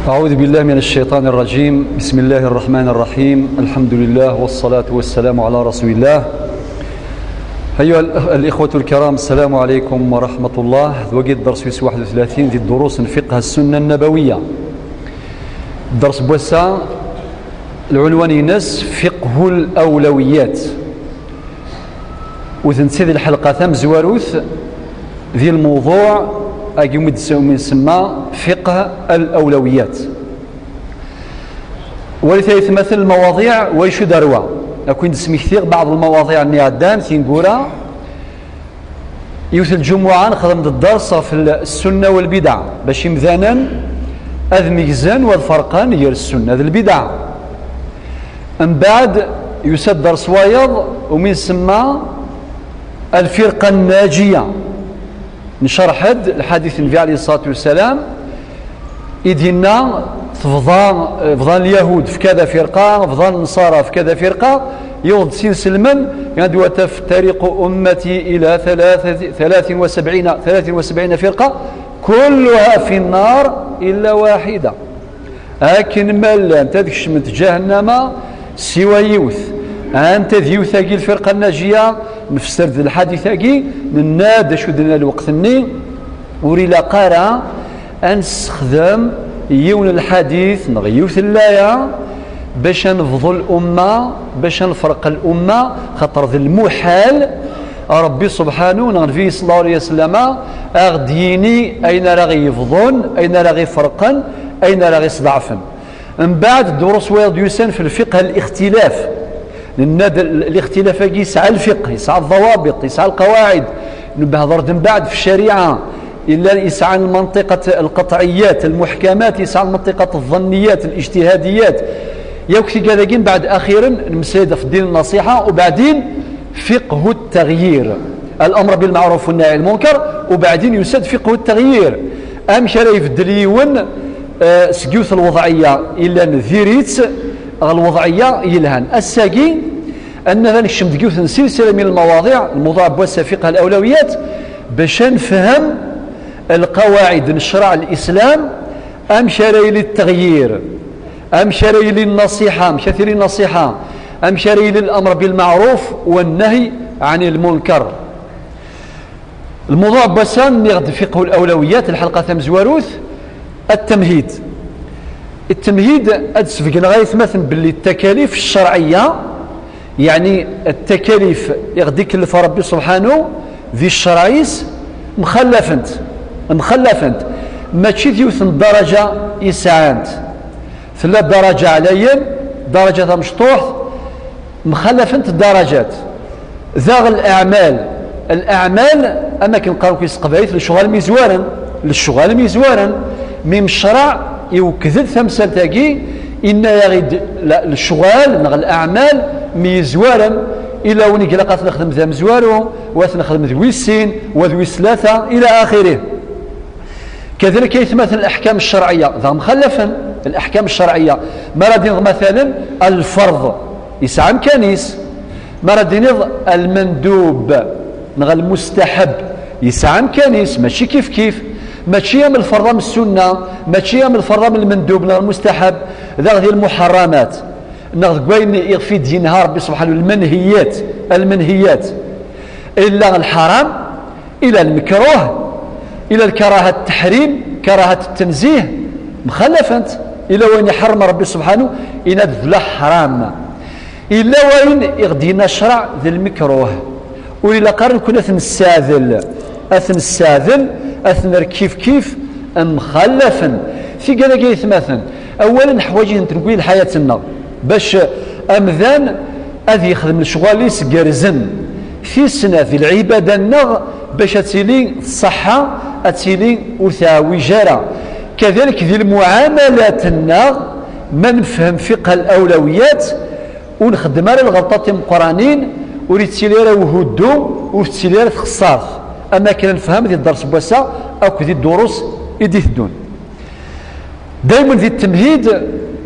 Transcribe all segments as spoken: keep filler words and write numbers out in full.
أعوذ بالله من الشيطان الرجيم. بسم الله الرحمن الرحيم. الحمد لله والصلاة والسلام على رسول الله. أيها الأخ-، الإخوة الكرام، السلام عليكم ورحمة الله. Wagi d dders wis waḥed u tlatin di ddurus n fiqh السنة النبوية. Dders n wass-a, lɛunwan-ines فقه الأولويات. U d netta d lḥelqa tamezwarut di lmewḍuɛ-agi umi d-, umi nsemma فقه الأولويات. Walit ay atmaten lmawaḍiɛ, wa icu d arwa. Ad ken-d-smektiɣ baɛḍ lmawaḍiɛ-nni iɛeddan, tineggura. Yiwet n lǧumuɛa nexdem-d dders ɣef السنة والبدعة, bac imdanen ad meyyzen u ad ferqen gar السنة d البدعة. Mbeɛd yusa-d dders wayeḍ umi nsemma الفرقة الناجية. Ncerḥ-d lḥadit n Nnbi عليه الصلاة والسلام, i d-yenna tebḍa, bḍan lyahud f kada firqa, bḍan nnṣara f kada firqa, yuɣ-d s inselmen, yenna-d: وتفترق أمتي إلى ثلاثة، ثلاث وسبعين، ثلاث وسبعين فرقة، كلها في النار إلا واحدة. Akken ma llant ad kecment ǧahennama siwa yiwet. Anta d yiwet-agi, lfirqa nnajiya? Nfesser-d lḥadit-agi, nenna-d acu d-nenna lweqt-nni, ur ilaq ara ad nessexdem yiwen n lḥadit neɣ yiwet n laya bac ad nebḍu lumma, bac ad nefreq lumma, xaṭer d lmuḥal Ṛebbi subḥanu neɣ Nnbi صلى الله عليه وسلم a ɣ-d-yini ayen ara ɣ-yebḍun, ayen ara ɣ-iferqen, ayen ara ɣ-isḍeɛfen. Mbeɛd, ddurus wayeḍ yusan f lfiqh al-ixtilaf. Nenna-d l-, lixtilaf-agi yesɛa lfiqh, yesɛa ḍawabiṭ, yesɛa lqawaɛid. Nebhedṛ-d mbeɛd f ccariɛa, yellan yesɛan lmanṭiqat lqaṭɛiyat, lmuḥkamat, yesɛa lmanṭiqat ḍanniyat, lijtihadiyat. Yakk tigad-agi mbeɛd axiren nemmeslay-d ɣef ddin n nnaṣiḥa, ubeɛdin fiqhu ttaɣyir, al-amr bil-maɛruf wan-nahyi ɛanil-munkar, ubeɛdin yusa-d fiqhu ttaɣyir. Amek ara ibeddel yiwen, eh, seg yiwet lweḍɛiyya yellan diri-tt ɣer lweḍɛiyya yelhan? Ass-agi, ad naf ad nekcem deg yiwet n silsila min lmawaḍiɛ, lmewḍuɛ n wass-a fiqh al-awlawiyat, bac ad nefhem lqawaɛid n ccṛeɛ n lislam, amek ara yili ttaɣyir, amek ara yili nnaṣiḥa, amek ara tili nnaṣiḥa, amek ara yili l-amr bil-maɛruf wan-nahyi ɛanil-munkar. Lmewḍuɛ n wass-a, nniɣ-d fiqhu l-awlawiyat, lḥelqa tamezwarut, at-temhid. At-temhid, ad d-sbeggneɣ ay atmaten belli ttakalif ccerɛiyya, yeɛni ttakalif i ɣ-d-ikellef Ṛebbi subḥanu di ccṛeɛ-is, mxallafent, mxallafent, mačči d yiwet n ddaraǧa i sɛant. Tella ddaraǧa ɛlayen, ddaraǧa tamecṭuḥt, mxallafent ddarajat. Daɣ leɛmal, leɛmal, am akken qqaren akk s teqbaylit, lecɣal myezwaren, lecɣal myezwaren. Mi ccṛeɛ iwekked-d tamsalt-agi, inna-yaɣ-id la-, lecɣal neɣ leɛmal myezwaren, ila win i ilaq ad t-nexdem d amezwaru, wa ad t-nexdem d wis sin, wa d wis tlata, ila axirih. Kadalik ay atmaten leḥkam ccerɛiyya, daɣ mxallafen leḥkam ccerɛiyya. Mi ara d-tiniḍ matalen lferḍ, yesɛa amkan-is. Mi ara d-tiniḍ lmendub neɣ lmustaḥab, yesɛa amkan-is, mačči kif kif. Mačči am lferḍ am ssunna, mačči am lferḍ am lmendub neɣ lmustaḥab, daɣ di lmuḥerramat, neɣ deg wayen iɣef i d-yenha Ṛebbi subḥanu, lmenhiyat, almenhiyat. Illa lḥaram, ila lmekruh, ila lkarahat teḥrim, karahat tenzih, mxallafent. Ila wayen iḥerrem Ṛebbi subḥanu, inna-d d leḥram. Ila wayen i ɣ-d-yenna ccṛeɛ d lmekruh. Ur ilaq ara nekkni ad t-nessaɛdel, ad t-nessaɛdel, ad t-nerr kif kif, mxallafen. Tigad-agi ay atmaten, awalen neḥwaǧ-itent deg lḥayat-nneɣ, bac amdan ad yexdem lecɣal-is gerrzen. Tis snat, di lɛibada-nneɣ, bac ad tili tṣaḥḥa, ad tili ur teɛwij ara. Kadalik di lmuɛamalat-nneɣ, ma nefhem fiqh al-awlawiyat, ur nxeddem ara lɣelṭat timeqqranin, ur yettili ara uhuddu, ur tettili ara txeṣṣart. Am akken ad nefhem di dders n wass-a akked di ddurus i d-iteddun. Daymen di ttemhid,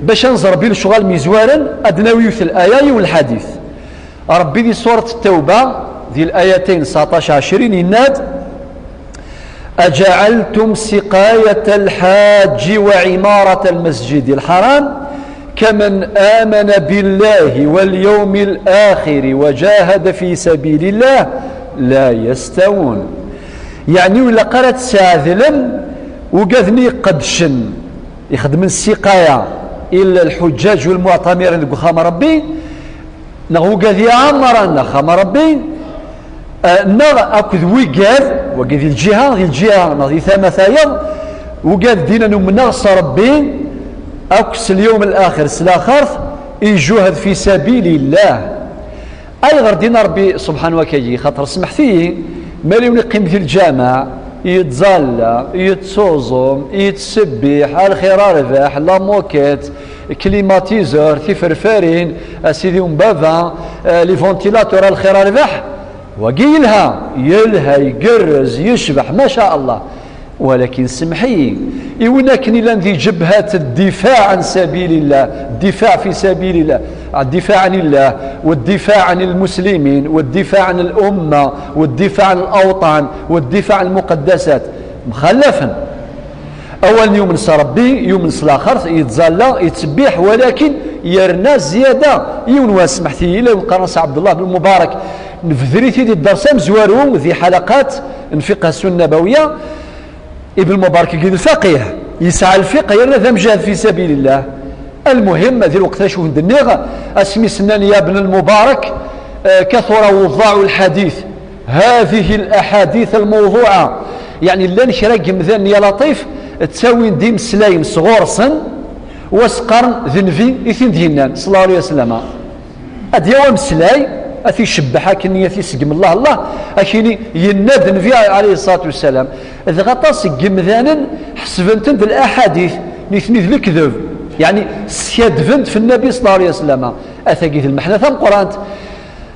bac ad nẓer bi lecɣal myezwaren, ad d-nawi yiwet laya, yiwen lḥadit. Ṛebbi di surat Ttawba, di layatayn seɛṭac ɛecrin, yenna-d: أجعلتم سقاية الحاج وعمارة المسجد الحرام كمن آمن بالله واليوم الآخر وجاهد في سبيل الله لا يستوون. Yeɛni ur ilaq ara ad tseɛdlem ugaden iqeddcen, ixeddmen ssiqaya i lḥuǧǧaǧ u lmuɛtamirin deg uxxam n Ṛebbi, neɣ ugad iɛemmren axxam n Ṛebbi, eh, neɣ akked wigad, wagi di lǧiha, di lǧiha neɣ di tama tayeḍ, ugad dinna n umneɣ s Ṛebbi, akk s lyawm al-axir, s laxert, ijuhed fi sabilillah. Ayɣer dinna Ṛebbi subḥanu wa taɛala? Xaṭer smeḥt-iyi, ma yella yiwen iqqim di lǧameɛ, yettẓalla, yettuẓum, yettcebbiḥ, a lxir a rrbeḥ, la moquette, climatiseur, tiferfarin, a sidi n baba, eh, les ventilateurs, a lxir a rrbeḥ. Wagi yelha, yelha, igerrez, yecbeḥ, ma sha Allah. Walakin semmeḥ-iyi, i win akken illan di ǧebhat الدفاع عن سبيل الله، الدفاع في سبيل الله، الدفاع عن الله، والدفاع عن المسلمين، والدفاع عن الأمة، والدفاع عن الأوطان، والدفاع عن المقدسات. Mxallafen. Awalen yumen s Ṛebbi, yumen s laxert, yettẓalla, yettbbiḥ, walakin yerna zzyada. Yiwen wass, smeḥt-iyi, ila qqaren-as Ɛebdullah ben Mubarak, nebder-it-id i dders amezwaru di ḥalaqat n fiqh sunna nabawiya. Ibn Mubarak-agi d lfaqih, yesɛa lfiqh yerna d amjahed fi sabilillah. Almuhim, di lweqt acu d-nniɣ, asmi s-nnan ya ben Lmubarak, eh, kathura wuḍaɛu lḥadit, هذه الأحاديث الموضوعة. Yeɛni llan kra n yemdanen, ya Laṭif, ttawin-d imeslayen sɣur-sen, u as-qqaren d Nnbi i ten-d-yennan, ṣalla Llahu ɛalayhi wa sallam. Ad d-yawi ameslay, ad t-icebbeḥ akken, ad t-iseggem Allah, Allah, ad k-yini yenna-d Nnbi ɛalayhi ṣṣalatu wa ssalam. Dɣa aṭas n yemdanen ḥesben-ten d laḥadit, nitni d lekdeb, yeɛni skadben-d f Nnabi ṣalla Llahu ɛalayhi wa sallam. Atagi d lmeḥna tameqqrant.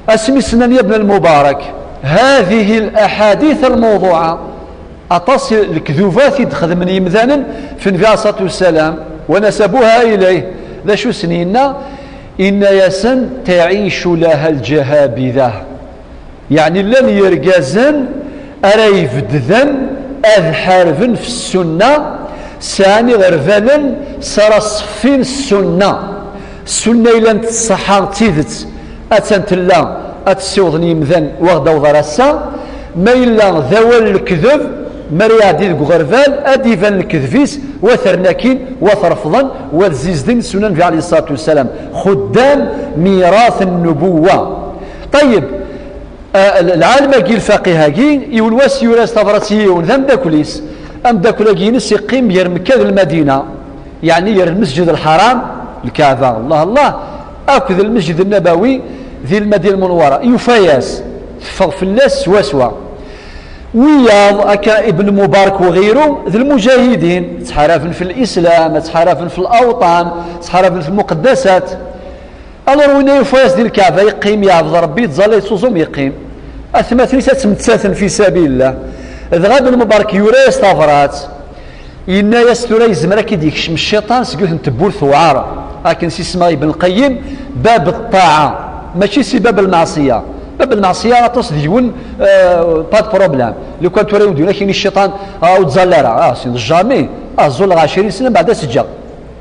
Asmi s-nnan ya ben Lmubarak, هذه الأحاديث الموضوعة, aṭas n lekdubat i d-xedmen yemdanen f Nnbi ɛalayhi ṣṣalatu wa ssalam, ونسبوها إليه. D acu sen-yenna? Inna-yasen: تعيش لها الجهابذة. Yeɛni llan yergazen ara ibedden ad ḥarben f ssunna, sɛan iɣerbalen s ara ṣeffin ssunna. Ssunna ilan tṣeḥḥa d tidet, attan tella, ad tessiwḍen yemdanen, wa ɣ-d-awḍ ar ass-a. Ma yella d awal n lekdeb, mi ara iɛeddi deg uɣerbal, ad d-iban lekdeb-is, wa t-rren akkin, wa t-refḍen, wa t-zzizden, ssunna Nnbi ɛalayhi ṣṣalatu wa ssalam. خدام ميراث النبوة. Ṭayyeb, eh, l-, lɛalem-agi, lfaqih-agi, yiwen wass yura-as tabrat i yiwen d ameddakel-is. Ameddakel-agi-ines iqqim gar Mekka d Lmadina. Yeɛni ger Lmesǧid Lḥaram, Lkaɛba, Allah, Allah, akked Lmesǧid Nnabawi di Lmadina Lmunwara. Yufa-yas, teffeɣ fell-as swaswa. Wiyaḍ, akka Ibn Mubarak u ɣiru, d lmuǧahidin, ttḥaraben f lislam, ttḥaraben f lawṭan, ttḥaraben f lmuqeddasat. Alors, winna yufa-yas di Lkaɛba, yeqqim, yeɛbed Ṛebbi, yettẓalla, yettuẓum, yeqqim. Atmaten-is ad ttmettaten fi sabilillah. Dɣa Ibn Mubarak yura-yas tabrat, yenna-yas: "Tura yezmer ad k-id-yekcem cciṭan seg yiwet n tewwurt tewɛer." Akken s isem Ibn Lqayyim, bab ṭṭaɛa, mačči si bab lmeɛṣiya. Bab lmeɛṣiya, aṭas deg-wen, euh, pas de problème. Lukan tura yiwen deg-wen ad k-yini cciṭan: "Ah, ur ttẓalla ara." Ah, c'est jamais. Ah, ẓẓulleɣ ɛecrin sna, mbeɛd ad s-ǧǧeɣ.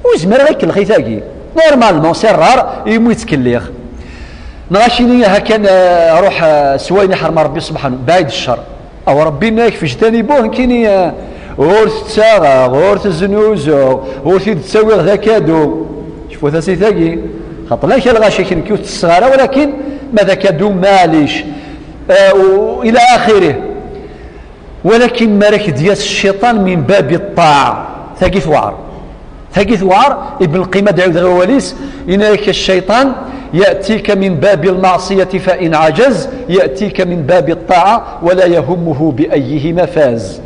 Ur zmireɣ ad kelleɣ i tagi. Normalement, c'est rare, imi ttkelliɣ. Neɣ ad k-yini: "Aha kan, eh, ruḥ, eh, s wayen iḥrem Ṛebbi subḥanu, bɛid ccer." Aw Ṛebbi yenna-yak: "Fejtanibuh", nekkini, eh, ur tettaɣeɣ, ur teznuzuɣ, ur t-id-ttawiɣ d akadu. Cfut-as i tagi. Xaṭer la kal ɣaci nekki ur t-ttesseɣ ara, walakin ma d akadu, maɛlic. Eh, u ila axirih. Walakin mi ara k-d-yas cciṭan min babi ṭṭaɛa, tagi tewɛer. Tagi tewɛer, Ibn Lqayyim ad iɛiwed ɣer wawal-is, yenna-yak: "الشيطان يأتيك من باب المعصية فإن عجز يأتيك من باب الطاعة ولا يهمه بأيهما فاز."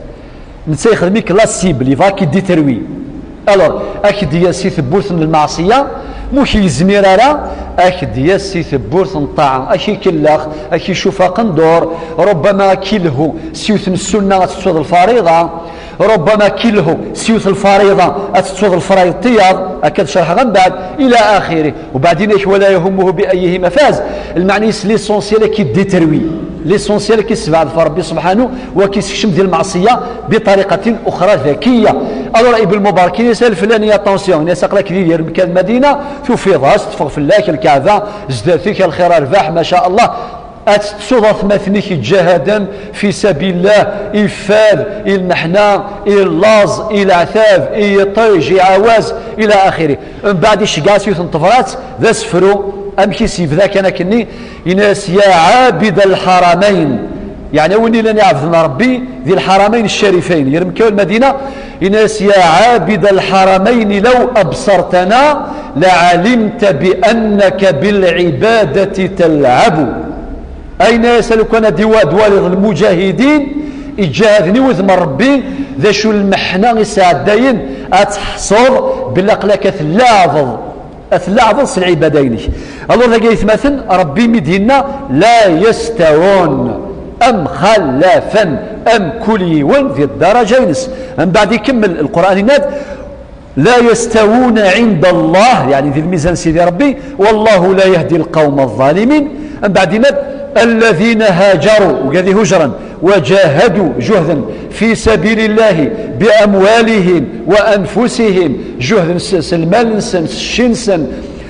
Netta yexdem-ik la cible, yebɣa ad k-id-iterwi. Alors, ad k-d-yas si tewwurt n lmeɛṣiya, ma ur k-yezmir ara, ad k-d-yas si tewwurt n ṭṭaɛa, ad k-ikellex, ad k-icuff aqendur, rubbama ad k-ilhu s yiwet n ssunna ad tettuḍ lfariḍa, Rubbama kilhu s yiwet lfariḍa, ad tettuḍ lfrayḍ tiyaḍ, akka d-cerḥeɣ mbeɛd, ila axiri. Ubeɛdin-ak, wala yahumuhu bi ayyihi ma faz. Lmeɛna-is, l'essentiel ad k-id-détruit. L'essentiel ad k-issebɛed ɣef Rebbi subḥanu, wa k-issekcem di lmeɛṣiyya bi tariqatin uxra dhakiya. Alors, Ibn Mubarak, ini-as, a leflani, attention, ini-as, aql-ak di yir Mekka d Madina, tufiḍ-as, teffeɣ fell-ak lkaɛba, zdat-k lxir, rrbeḥ, ma sha Allah. Ad tettuḍ atmaten-ik iǧahaden fi sabilillah, iffad, i lmeḥna, i llaẓ, i leɛtab, i yiṭij, i ɛawaz, ila axiri. Mbeɛd iceggeɛ-as yiwet n tebrat, d asefru, amek i s-yebda kan akkenni, ini-as, ya ɛabid al-ḥaramayn, yeɛni a win ilan iɛebden Rebbi di lḥaramayn ccarifayn, yir Mekka u Lmadina, ini-as, ya ɛabid al-ḥaramayn law abṣartana laɛalimta bi annaka bil-ɛibadati talɛabu. Ayen-as, a lukan ad iwa-, ad twaliḍ lmuǧahidin iǧahaden i wudem n Rebbi, d acu lmeḥna i sɛeddayen, ad tḥṣuḍ belli aql-ak ad tlaɛbeḍ, ad tlaɛbeḍ s lɛibada-inek. Alors, dagi aytmaten, Rebbi mi d-yenna, la yastawun, am xalafen, am kul yiwen di ddaraǧa-ines. Mbeɛd ikemmel Lqur'an, yenna-d, la yastawuna ɛinda Allah, yeɛni di lmizan Sidi Rebbi, wallahu la yahdi lqawma zzalimin. Mbeɛd yenna-d, alladhina hajaru, ugad ihujren, wa jahadu, juhden, fi sabilillahi, bi amwalihim, wa anfusihim, juhden s, s lmal-nsen, s cci-nsen,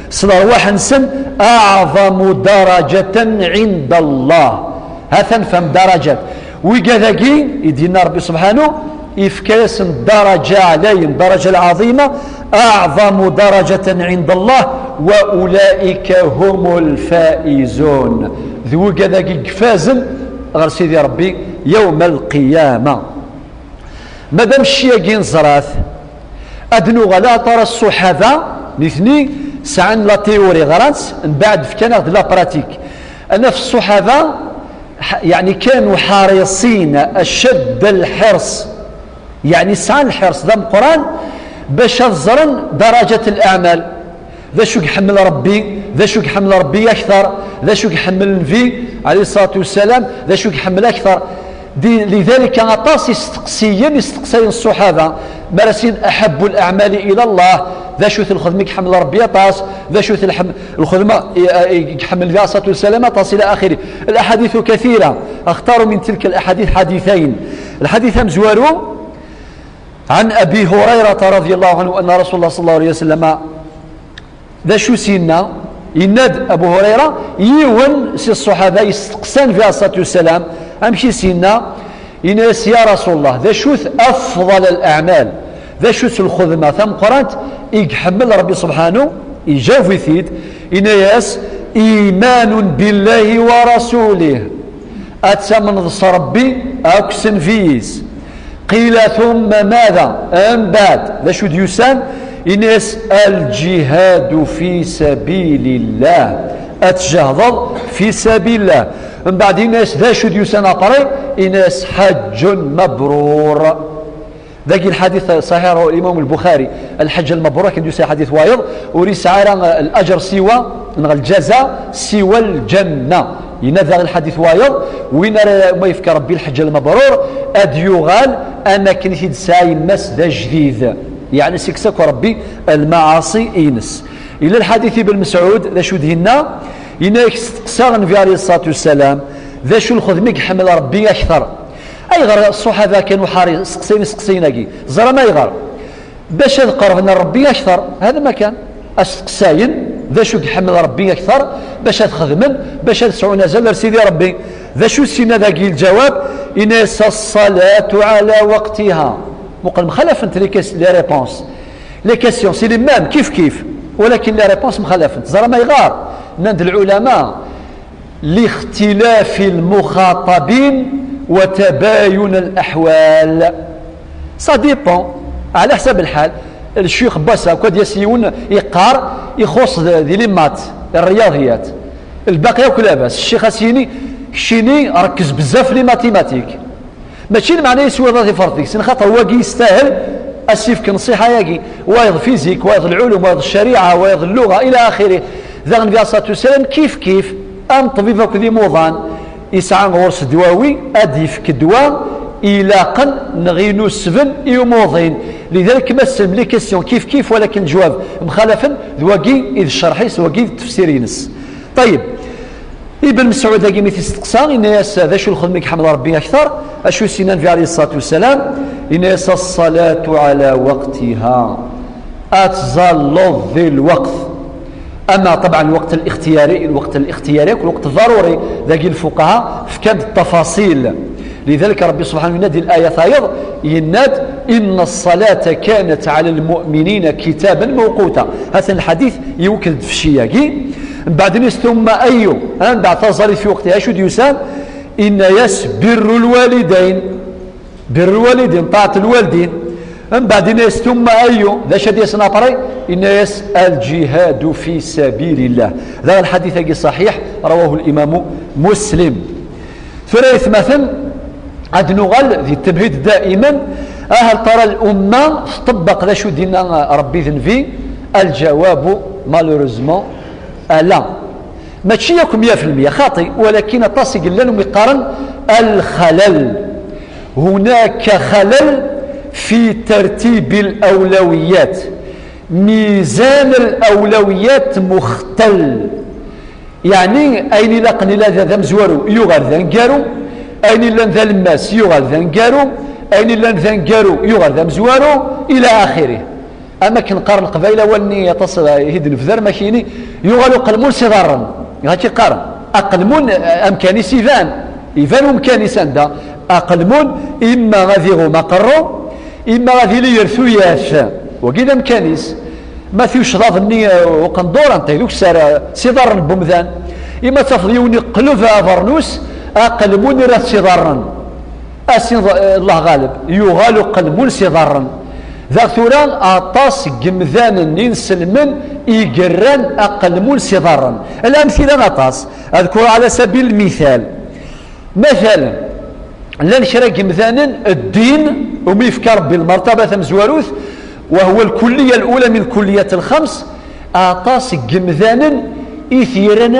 s lerwaḥ-nsen, aɛḍamu darajatan ɛinda Allah. Ha-t-an fhem darajat. Wigad-agi, i d-yenna Rebbi subḥanu, ifka-yasen daraja ɛlayen, daraja lɛaḍima, aɛḍamu darajatan ɛinda Allah, wa ulaika humul faizun. D wigad-agi i ifazen ɣer Sidi Rebbi yawm al-qiyama. Madam cci-agi neẓra-t, ad nuɣal aṭar ṣṣuḥaba, nitni sɛan la théorie, ɣran-tt, mbeɛd fkan-aɣ-d la pratique. Anaf ṣṣuḥaba, ḥ-, yeɛni kanu ḥariṣin acadd lḥiṛṣ, yeɛni sɛan lḥiṛṣ d ameqqran bac ad ẓren darajat leɛmal. D acu i iḥemmel Rebbi, d acu i iḥemmel Rebbi akteṛ, d acu i iḥemmel Nnbi, ɛalayhi ṣṣalatu wassalam, d acu i iḥemmel akteṛ. Di, lidalika, aṭas isteqsiyen i steqsayen ṣṣuḥaba, mi ara s-inin, aḥabbu leɛmali ila Llah, d acu-t lxedma i iḥemmel Rebbi aṭas, d acu-t lxem-, lxedma i, i, i iḥemmel Nnbi ɛalayhi ṣṣalatu wassalam aṭas, ila axiri. Laḥaditu kathira, axtaru min tilka laḥadit ḥaditayn. Lḥadit amezwaru, ɛan Abi Hurayrata radiyallahu ɛanhu, anna Rasulallah ṣalla Llahu ɛalayhi wa sallam, d acu i s-yenna? Yenna-d Abu Hurayra, yiwen si ṣṣuḥaba yesteqsa Nnbi ɛalayhi ṣṣalatu wassalam, amek i s-yenna? Yenna-yas, ya Rasulallah, d acu-t afḍal al-aɛmal? D acu-tt lxedma tameqqrant i iḥemmel Rebbi subḥanu? Iǧaweb-it-id, yenna-yas, imanun billahi wa rasulih. Ad tamneḍ s Rebbi akked s Nnbi-is. Qila, thumma mada? Mbeɛd, d acu d-yusan? Yenna-yas, al-jihadu fi sabilillah. Ad tjehdeḍ fi sabilillah. Mbeɛd yenna-yas, d acu d-yusan après? Yenna-yas, ḥaǧǧun mabrur. Dagi lḥadit ṣaḥiḥ, rawahu Imam Lbuxari. Lḥeǧǧ lmebrur, akken d-yusa lḥadit wayeḍ, ur yesɛi ara, eh, laǧer siwa, neɣ lǧaza siwa lǧanna. Yenna daɣ lḥadit wayeḍ, win ara ma yefka Rebbi lḥeǧǧ lmebrur, ad yuɣal am akken i t-id-tesɛa yemma-s d ajdid. Yeɛni seg-s akk Rebbi lmaɛaṣi-ines. Yella lḥadit Ibn Mesɛud, d acu d-yenna? Yenna-yak, steqsaɣ Nnbi ɛalayhi ṣṣalatu wassalam, d acu lxedma i iḥemmel Rebbi akteṛ? Ayɣer ṣṣuḥaba kanu ḥari-, seqsayen iseqsiyen-agi? Ẓram ayɣer. Bac ad qerben ar Rebbi akteṛ. Hada ma kan. Ad steqsayen d acu i iḥemmel Rebbi akteṛ, bac ad xedmen, bac ad sɛun azal ar Sidi Rebbi. D acu s-yenna dagi lǧawab? Yenna-yas, ṣṣalatu ɛala waqtiha. Muqel, mxalafent les ques-, les réponses. Les questions, c'est les mêmes, kif kif. Walakin les réponses mxalafent. Ẓram ayɣer? Nnan-d lɛulama, lixtilafi lmuxaṭabin wa tabayun alaḥwal. Ça dépend, ɛla ḥsab lḥal. Ccix n wass-a, akk ad d-yas yiwen, iqqar, ixuṣ d-, di les maths, rryaḍiyat. Lbaqi akk labas. Ccix a s-yini, keččini, rkez bezzaf les mathématiques. Mačči lmeɛna yeswiḍ ad ifreḍ deg-sen, xaṭer wagi yestahel ad s-yefk nṣiḥa-yagi. Wayeḍ fizik, wayeḍ lɛulum, wayeḍ ccariɛa, wayeḍ lluɣa, ila axiri. Daɣen, Nnbi ɛalayhi ṣṣalatu wassalam, kif kif, am ṭṭbib akked imuḍan, yesɛa ɣur-s ddwawi, ad d-yefk ddwa ilaqen neɣ inusben i umuḍin. Lidalik, ma tsellem les questions kif kif, walakin leǧwab mxalafen, d wagi i d ccerḥ-is, d wagi i d tefsir-ines. Ṭayyeb, Ibn Mesɛud-agi mi t-isteqsa, yenna-yas: "D acu lxedma i iḥemmel Ṛebbi akteṛ?" Acu i s-yenna Nnbi ɛalayhi ṣṣalatu wassalam? Yenna-yas: "Ṣṣalatu ɛala waqtiha." Ad tẓalleḍ di lweqt. Ama, ṭabɛen, lweqt lixtiyari, lweqt lixtiyari akk lweqt ḍaruri, dagi lfuqaha fkan-d ṭṭafaṣil. Lidalik, Ṛebbi subḥanahu yenna-d di laya tayeḍ, yenna-d: "Inna ṣṣalata kanat ɛala lmu'minina kitaban mawquta." Hatan lḥadit iwekkel-d f cci-agi. Mbeɛd-nni, tumma ayyu, mbeɛd taẓallit fi weqtiha, acu d-yusan? Inna-yas: "Birru lwalidayn." Birru lwalidayn, ṭaɛet lwaldin. Mbeɛd, yenna-yas: "Tumma ayyu?" D acu ad d-yasen après? Yenna-yas: "Alǧihadu fi sabilillah." Daɣ lḥadit-agi ṣaḥiḥ, rawahu limamu Muslim. Tura, aytmaten, ad nuɣal di ttemhid daiman. Ahal tara lumma tṭebbeq d acu d-yenna Ṛebbi d Nnbi? Alǧawabu, malheureusement, ala. Mačči akk mya fi lmya, xaṭi, walakin aṭas i yellan umi qqaren alxalal. Hunaka xalal fi tertibi lawlawiyat. Mizan lawlawiyat muxtal. Yeɛni, ayen ilaqen ila d, d amezwaru, yuɣal d aneggaru, ayen illan d alemmas, yuɣal d aneggaru, ayen illan d aneggaru, yuɣal d amezwaru, ila axirih. Am akken qqaren Leqbayel awal-nni aṭas, eh, i d-nebder, ma kini, yuɣal uqelmun s iḍarren. Haki qqaren. Aqelmun, eh, amkan-is iban. Iban umkan-is anda. Aqelmun, imma ad iɣum aqerru, imma ad ili ger tuyat. Wagi d amkan-is. Ma tuyecḍaḍ-nni, eh, uqendur, anta i d ukessar, eh, s iḍarren n wemdan. Imma tafeḍ yiwen iqleb abernus, aqelmun irra-t s iḍarren. Asin, Allah ɣaleb, yuɣal uqelmun s iḍarren. Daɣ tura, aṭas n yemdanen inselmen i yerran aqelmun s iḍarren. Lamtila aṭas. Adkur ɛala sabil lmital. Matalen, llan kra n yemdanen, ddin, umi yefka Rebbi lmertaba tamezwarut, وهو الكلية الأولى من الكليات الخمس. Aṭas n yemdanen i t-yerran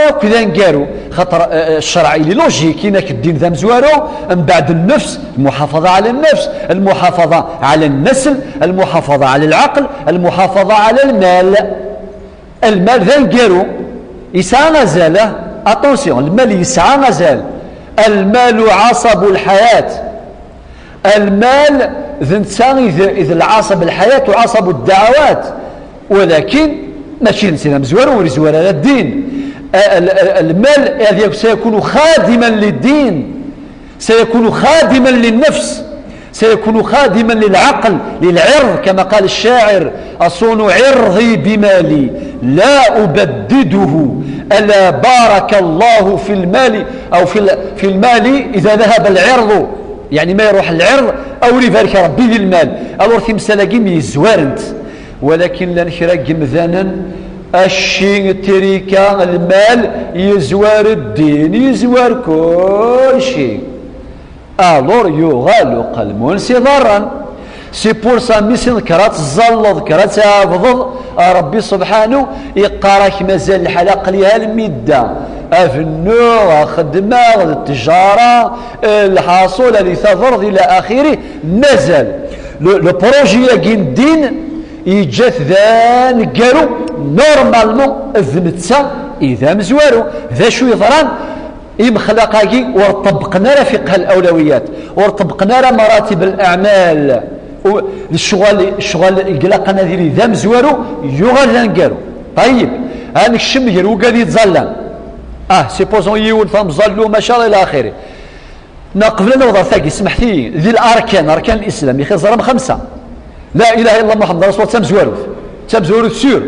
akk d aneggaru. Xaṭer, eh, eh, ccreɛ, il est logique, inak ddin d amezwaru, mbeɛd nnefs, lmuḥafaḍa ɛala nnefs, lmuḥafaḍa ɛala nnasl, lmuḥafaḍa ɛala lɛaql, lmuḥafaḍa ɛala lmal. Lmal d aneggaru, yesɛa azal, ah, attention, lmal yesɛa azal. Lmalu ɛaṣabu lḥayat. Lmal d netta i d, i d lɛaṣab lḥayat u ɛaṣabu ddaɛwat, walakin mačči d netta i d amezwaru, ur izwar ara ddin. A-, l-, l-, lmal ad yak-, سيكون خادما للدين، سيكون خادما للنفس، سيكون خادما للعقل، للعرض، كما قال الشاعر: "أصون عرضي بمالي لا أبدده، ألا بارك الله في المال"، أو في ال-، في المال إذا ذهب العرض. Yeɛni ma iruḥ lɛirḍ, awer ibarek Rebbi di lmal. Alors timsal-agi myezwarent. Walakin llan kra n yemdanen, acci trika, lmal yezwar ddin, yezwar kulci. Alors yuɣal uqelmun s iḍarren. C'est pour ça, mi s-, kra tẓalleḍ, kra tɛebdeḍ, Rebbi subḥanu iqqar-ak mazal lḥal aql-i almi da, abennuɣ, xeddmeɣ, d ttjara, lḥaṣul, ad itaḍreḍ, ila axiri, mazal. Le, le projet-agi n ddin yeǧǧa-t d aneggaru, normalement d netta i d amezwaru. D acu yeḍran? Imexlaq-agi ur ṭebbqen ara fiqh al-awlawiyat, ur ṭebbqen ara maratib al-a'mal. U-, d ccɣel, ccɣel i ilaqen ad yili d amezwaru, yuɣal d aneggaru. Ṭayyeb, ad nekcem gar wigad yettẓallan. Ah, supposons yiwen tamẓallu, maca ila axiri. Neɣ qbel ad naweḍ ɣer tagi, smeḥt-iyi, di l-arkan, arkan l-Islam, i xiẓram xemsa. La ilaha illallah Muḥemmed Rasul, d tamezwarut. D tamezwarut sûr.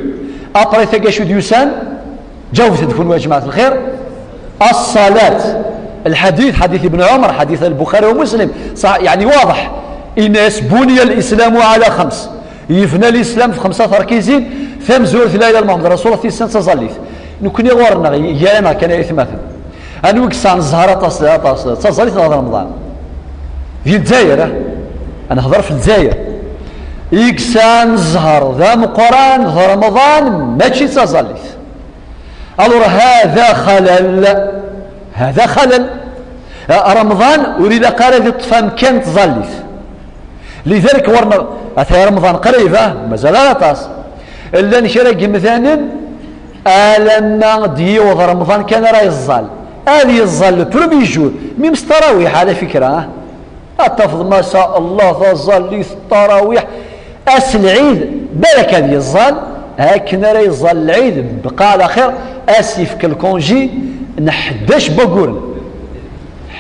Après tagi acu d-yusan? Ǧawbet-d kunwi a jmaɛat lxir. As-salat. Lḥadit, ḥadit Ibn Ɛumar, ḥadit Lbuxari u Muslim. Ṣaḥ, yeɛni waḍeḥ. Yenna-yas: "Buniya l-Islamu ɛala xems." Yebna lislam f xemsa terkizin, tamezwarut la ilaha illa Muḥemmed Rasul, tis snat d taẓallit. Nekni ɣur-neɣ, gar-aneɣ kan ay atmaten. Anwa i yesɛan zzher aṭas, aṭas, d taẓallit neɣ d Remḍan? Di Lezzayer, ah? Ad nehḍer f Lezzayer. I yesɛan zzher d ameqqran d Remḍan, mačči d taẓallit. Alors, hada xalal. Hada xalal. Remḍan ur ilaq ara ad iṭṭef amkan n tẓallit. Lidalik, war n-, ata Remḍan qrib, ah, mazal ara aṭas. Llan kra n yimdanen, alamma d-yiweḍ Remḍan kan ara yeẓẓal. Ad yeẓẓal le premier jour, même s tarawiḥ, ɛla fikra, ah. Ad tafeḍ, ma sha Allah, taẓallit, tarawiḥ, ass n lɛid, balak ad yeẓẓal, akken ara yeẓẓal lɛid, bqa ɛla xir, ad s-yefk lkunji n ḥdac n wagguren.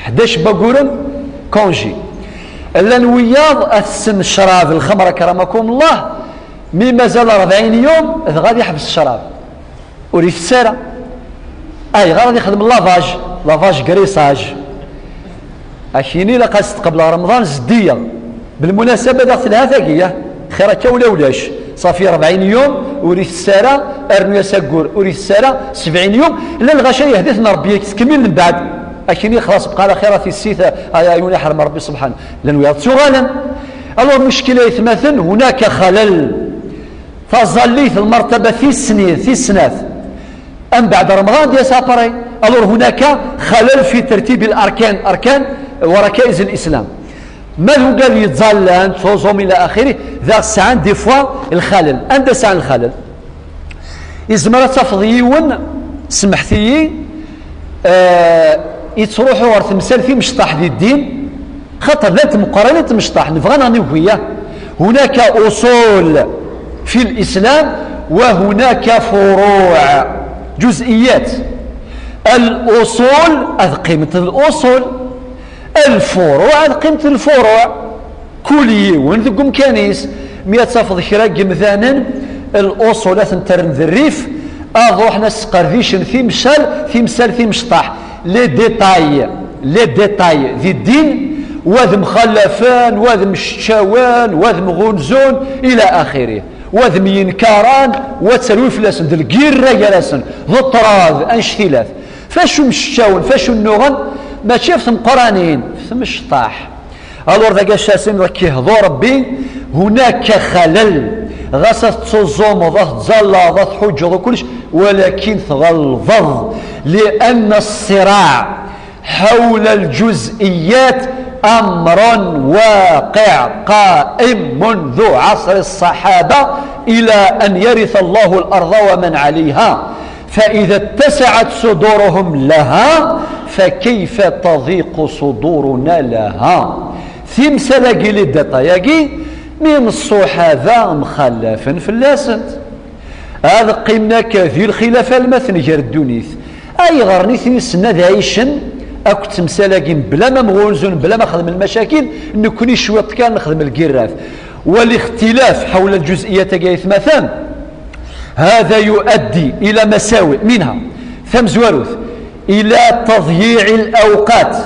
Ḥdac n wagguren, kunji. Llan wiyaḍ ad tessen ccrab, lxemra, akramakum Allah, mi mazal rebɛin yum, dɣa ad yeḥbes ccrab. Ur itess ara. Ayɣer ad ixdem lavage, lavage, graissage? Akini ilaq ad s-tqebleḍ Remḍan zeddiya. Belmunasaba, daɣ telha tagi, ya. Xir akka ula ulac. Ṣafi rebɛin yum, ur itess ara, rnu-yas aggur, ur itess ara, sebɛin yum, llan lɣaci yehditen Rebbi, ad tkemmil mbeɛd. Akini xlaṣ, bqa ɛla xir a tissit, ay, ay win iḥrem Rebbi subḥan. Llan wiyaḍ ttuɣalen. Alors, muckil, aytmaten, hunaka xalal. Taẓallit, lmertaba tis sni-, tis snat. Mbeɛd Remḍan ad d-yas après. Alors, hunaka xalal fi tertib al-arkan, arkan wa rakaiz al-Islam. Ma d ugad yettẓallan, tuẓum ila axiri, daɣ sɛan des fois lxalal. Anda sɛan lxalal? Izmer ad tafeḍ yiwen, semḥet-iyi, eh, yettruḥu ɣer temsal timecṭaḥ di ddin, xaṭer llant meqqranin tmecṭaḥ, nebɣa neɣ nugwi, ya. هناك أصول في الإسلام وهناك فروع، جزئيات. الأصول ad qqiment الأصول، الفروع ad qqiment الفروع. Kul yiwen deg umkan-is. Mi ad tafeḍ kra n yimdanen, الأصول ad ten-terren d rrif, ad ruḥen ad sqerdicen timsal, timsal timecṭaḥ. Les détails, les détails di ddin, wa ad mxallafen, wa ad mceččawen, wa ad mɣunzun, ila axiri. Wa ad myenkaran, wa ad terwi fell-asen, d lgirra gar-asen, d ṭṭrad, annect-ilat. Facu mceččawen, facu nnuɣen, mačči ɣef tmeqqranin, ɣef tmecṭaḥ. Alors, dagi acu ara s-nini, deg ihḍu Rebbi, هناك خلل. Ɣas ad tettuẓumeḍ, ad tettẓallaḍ, ad tḥuǧǧeḍ u kullec, walakin tɣelḍeḍ. لأن الصراع حول الجزئيات أمر واقع قائم منذ عصر الصحابة إلى أن يرث الله الأرض ومن عليها. فإذا اتسعت صدورهم لها فكيف تضيق صدورنا لها. Timsal-agi, les détails-agi, mi ṣṣuḥaba mxallafen fell-asent. Ad qqimen akka di lxilaf alma tenger ddunit. Ayɣer nitni ssnen ad ɛicen akked temsal-agi mebla ma mɣunzun, mebla ma xedmen lmacakil, nekkni cwiṭ kan nexdem lgirrat. والاختلاف حول الجزئيات-agi, aytmaten, هذا يؤدي إلى مساوئ، منها, tamezwarut, إلى تضييع الأوقات،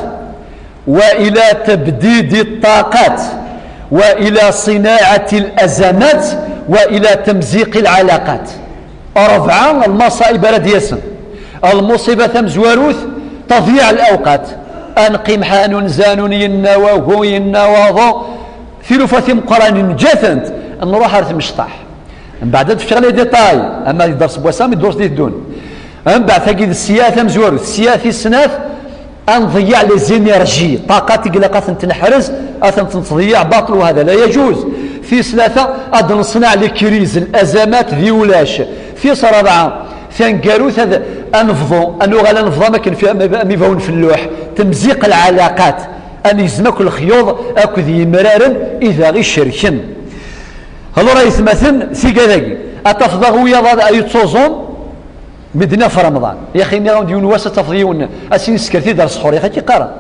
وإلى تبديد الطاقات، وإلى صناعة الأزمات، وإلى تمزيق العلاقات. Rebɛa lmaṣaib ara d-yasen. Lmuṣiba tamezwarut, تضييع الأوقات. Ad neqqim ḥanun zanun, yenna wagu, yenna waḍu. Tilufa timeqqranin ǧǧa-tent, nruḥ ar tmecṭaḥ. Mbeɛd ad d-fkeɣ les détails, ama di dders n wass-a, ama di ddrus d-iteddun. Mbeɛd tagi d ssya tamezwarut, ssya tis snat, ad nḍeyyeɛ les énergies, ṭṭaqat i ilaq ad tent-neḥrez, ad tent-nettḍeyyeɛ baṭel, وهذا لا يجوز. Tis tlata, ad d-neṣneɛ les crises, الأزمات di ulac. Tis rebɛa, taneggarut, ad, ad nebḍu, ad nuɣal ad nebḍu am akken fi, am, am ibawen f lluḥ, تمزيق العلاقات, ad negzem akk lexyuḍ akked yimraren i d aɣ-icerken. Alors, aytmaten, tigad-agi, ad tafeḍ aɣ wiyaḍ ad, ad yettuẓum, mi d-naf Remḍan. Yaxi, nniɣ-awen-d yiwen wass ad tafeḍ yiwen, ad s-yini sker-t-id ar sḥur, yaxi, akka i qqaren.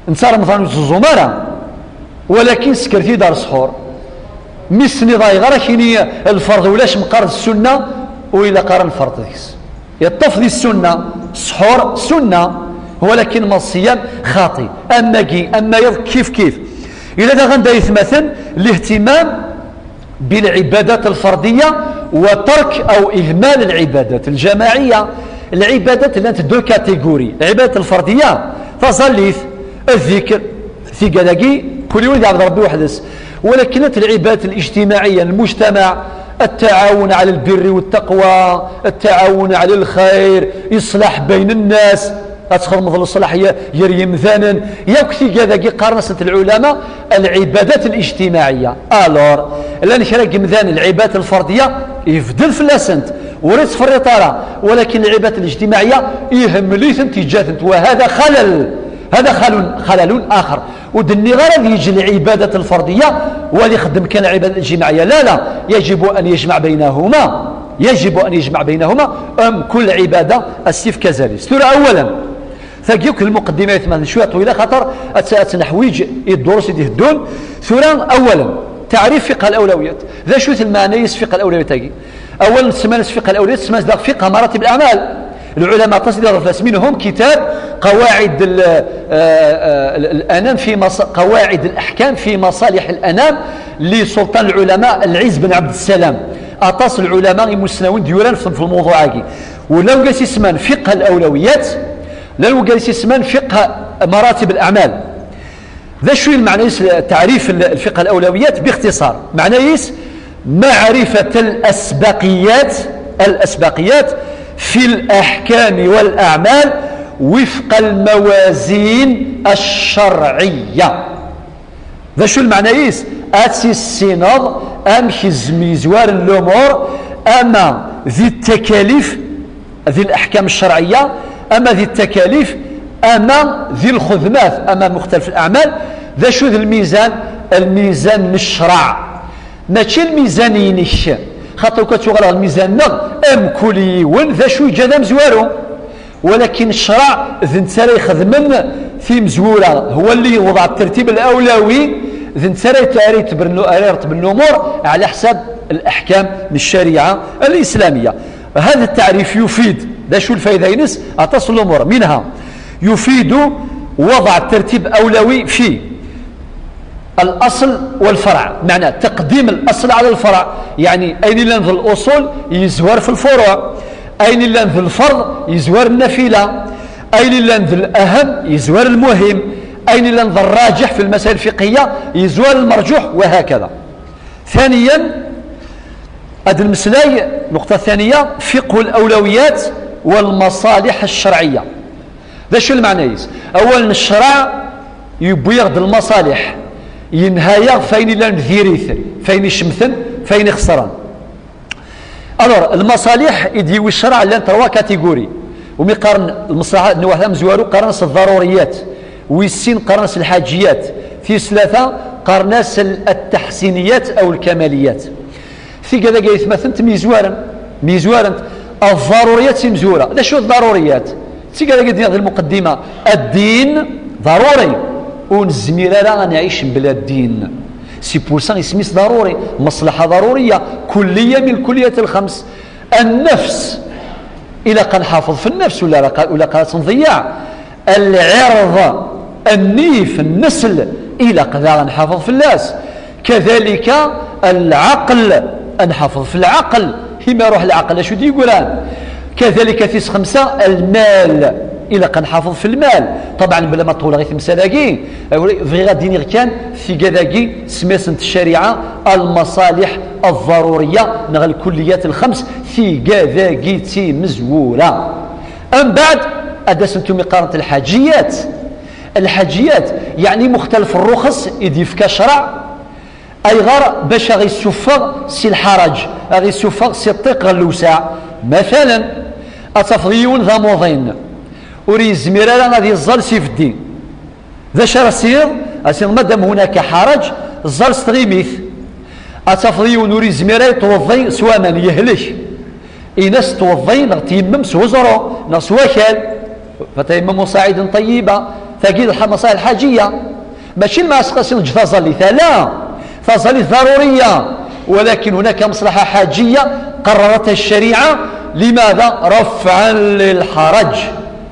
Netta Remḍan ur yettuẓum ara, walakin sker-t-id ar sḥur. Mi s-tenniḍ ayɣer, ad k-yini lferḍ ulac, meqqar d ssunna, ur ilaq ara nferḍ deg-s. Yeṭṭef di ssunna, sḥur ssunna, walakin ma ṣṣiyam xaṭi. Am wagi, am wayeḍ, kif kif. Yella daɣen d aytmaten, الاهتمام بالعبادات الفردية وترك أو إهمال العبادات الجماعية. Lɛibadat llant deux catégories. Lɛibadat lferdiya, taẓallit, الذكر, tigad-agi, kul yiwen ad iɛbed Rebbi weḥd-s. Walakin lɛibadat الاجتماعية, المجتمع, التعاون على البر والتقوى, التعاون على الخير, إصلاح بين الناس, Ad txedmeḍ leṣlaḥ ger yimdanen. Yakk tigad-agi qqaren-asent lɛulama العبادات الاجتماعية. Alors, llan kra n yimdanen, العبادات الفردية, yebdel fell-asent, ur yettferriṭ ara, ولكن العبادات الاجتماعية يهمل-itent, yeǧǧa-tent, وهذا خلل. هذا خلل, خلل آخر. Ur d-nniɣ ara ad yeǧǧ العبادات الفردية ولا ixeddem kan العبادات الاجتماعية. لا, لا, يجب أن يجمع بينهما. يجب أن يجمع بينهما. أم كل عبادة السيف كازاليس. Tura أولا, tagi akk المقدمة يتمنى شوية طويلة خاطر أت-, أتنحويج الدروس اللي يهدون. Tura أولا, تعريف فقه الأولويات. ذا شو المعنى يس فقه الأولويات تاقي؟ أولا, تسمى فقه الأولويات, تسمى ذا فقه مراتب الأعمال. العلماء تصدر الفاس منهم كتاب قواعد ال-, آه، آه، الأنام في مص-, قواعد الأحكام في مصالح الأنام لسلطان العلماء العز بن عبد السلام. Aṭas العلماء يمسناون ديوران في في الموضوع هاكي. ولو قاس يسمان فقه الأولويات, لو قاس يسمان فقه مراتب الأعمال. ذا شو المعنى يس-, تعريف ال-, الفقه الأولويات باختصار. معنى يس معرفة الأسبقيات, الأسبقيات في الأحكام والأعمال وفق الموازين الشرعية. ذا شو المعنى يس؟ أتسينض أم خزمي زوار الأمور, أما ذي التكاليف, ذي الأحكام الشرعية, أما ذي التكاليف, أما ذي الخدمات, أما مختلف الأعمال. ذا شو ذي الميزان؟ الميزان الشرع, ماشي الميزان ينك. خاطر كتوغل الميزان نغ أم كل يون ذا شو جا ذا مزوارو. ولكن الشرع ذ نتا راه يخدمن في مزورة, هو اللي وضع الترتيب الأولوي. ذ نتا راه يتعري تبرنو, راه يرتب الأمور على حساب الأحكام من الشريعة الإسلامية. هذا التعريف يفيد ذا شو الفائدة ينس أتصل الأمور منها. يفيد وضع الترتيب أولوي في الأصل والفرع, معنى تقديم الأصل على الفرع, يعني أين لنا ذي الأصول يزوار في الفروع, أين لنا ذي الفرض يزوار النافلة, أين لنا ذي الأهم يزوار المهم, أين لنا ذي الراجح في المسائل الفقهية يزوار المرجوح, وهكذا. ثانيا, هذا المسلاي, نقطة ثانية, فقه الأولويات والمصالح الشرعية. ذا شو المعنى يس؟ أولا, الشرع يبويغ المصالح, ينهايا فين لان ذيريث, فين يشمثن, فين يخسرن. Alors, المصالح يديو الشرع لان تروا كاتيجوري, ومي قارن المصلحة نوعها مزوارو قارن الضروريات, ويسين قارن الحاجيات, في ثلاثة قارناس التحسينيات أو الكماليات. Tigad-agi ay atmaten myezwarent, myezwarent. الضروريات تمزورة. D acu الضروريات؟ Tigad-agi d المقدمة. الدين ضروري. ونزمير راه نعيش بلا الدين. C'est pour ça اسميس ضروري. مصلحة ضرورية. كلية من الكليات الخمس. النفس. إلا كان حافظ في النفس ولا لا، ولا قالت نضيع. العرض، النيف، النسل، إلا قدر نحافظ في الناس. كذلك العقل، نحافظ في العقل. هما روح العقل، شو دي يقول؟ كذلك في خمسة المال، إلا كنحافظ في المال. طبعا بلا ما طول غير مسألة كي، في غادي كان في كذاكي سميسنت الشريعة المصالح الضرورية نغ الكليات الخمس في كذاكي تي مزورة. أم بعد، أدا سنتم قارنت الحاجيات. الحاجيات يعني مختلف الرخص إذ يفكى شرع، أي غير باش أغي السفغ سي الحرج، أغي السفغ سي الطيق غلوسع. مثلا، أتفضيون ذا موضين، وري الزمير أنا غادي يزال سيف الدين. ذا شرسير، أسير مادام هناك حرج، الزال ستغيميث. أتفضيون وري الزمير يتوضي سواما يهلك. إناس توضي نغ تيمم سوزرو، نغ سواكال. فتيمموا صعيدا طيبا. تاكيد الح-، المصالح الحاجية. ماشي المعسقسين جثا زالي لا. فزالي ضرورية. ولكن هناك مصلحة حاجية قررتها الشريعة. لماذا؟ رفعا للحرج.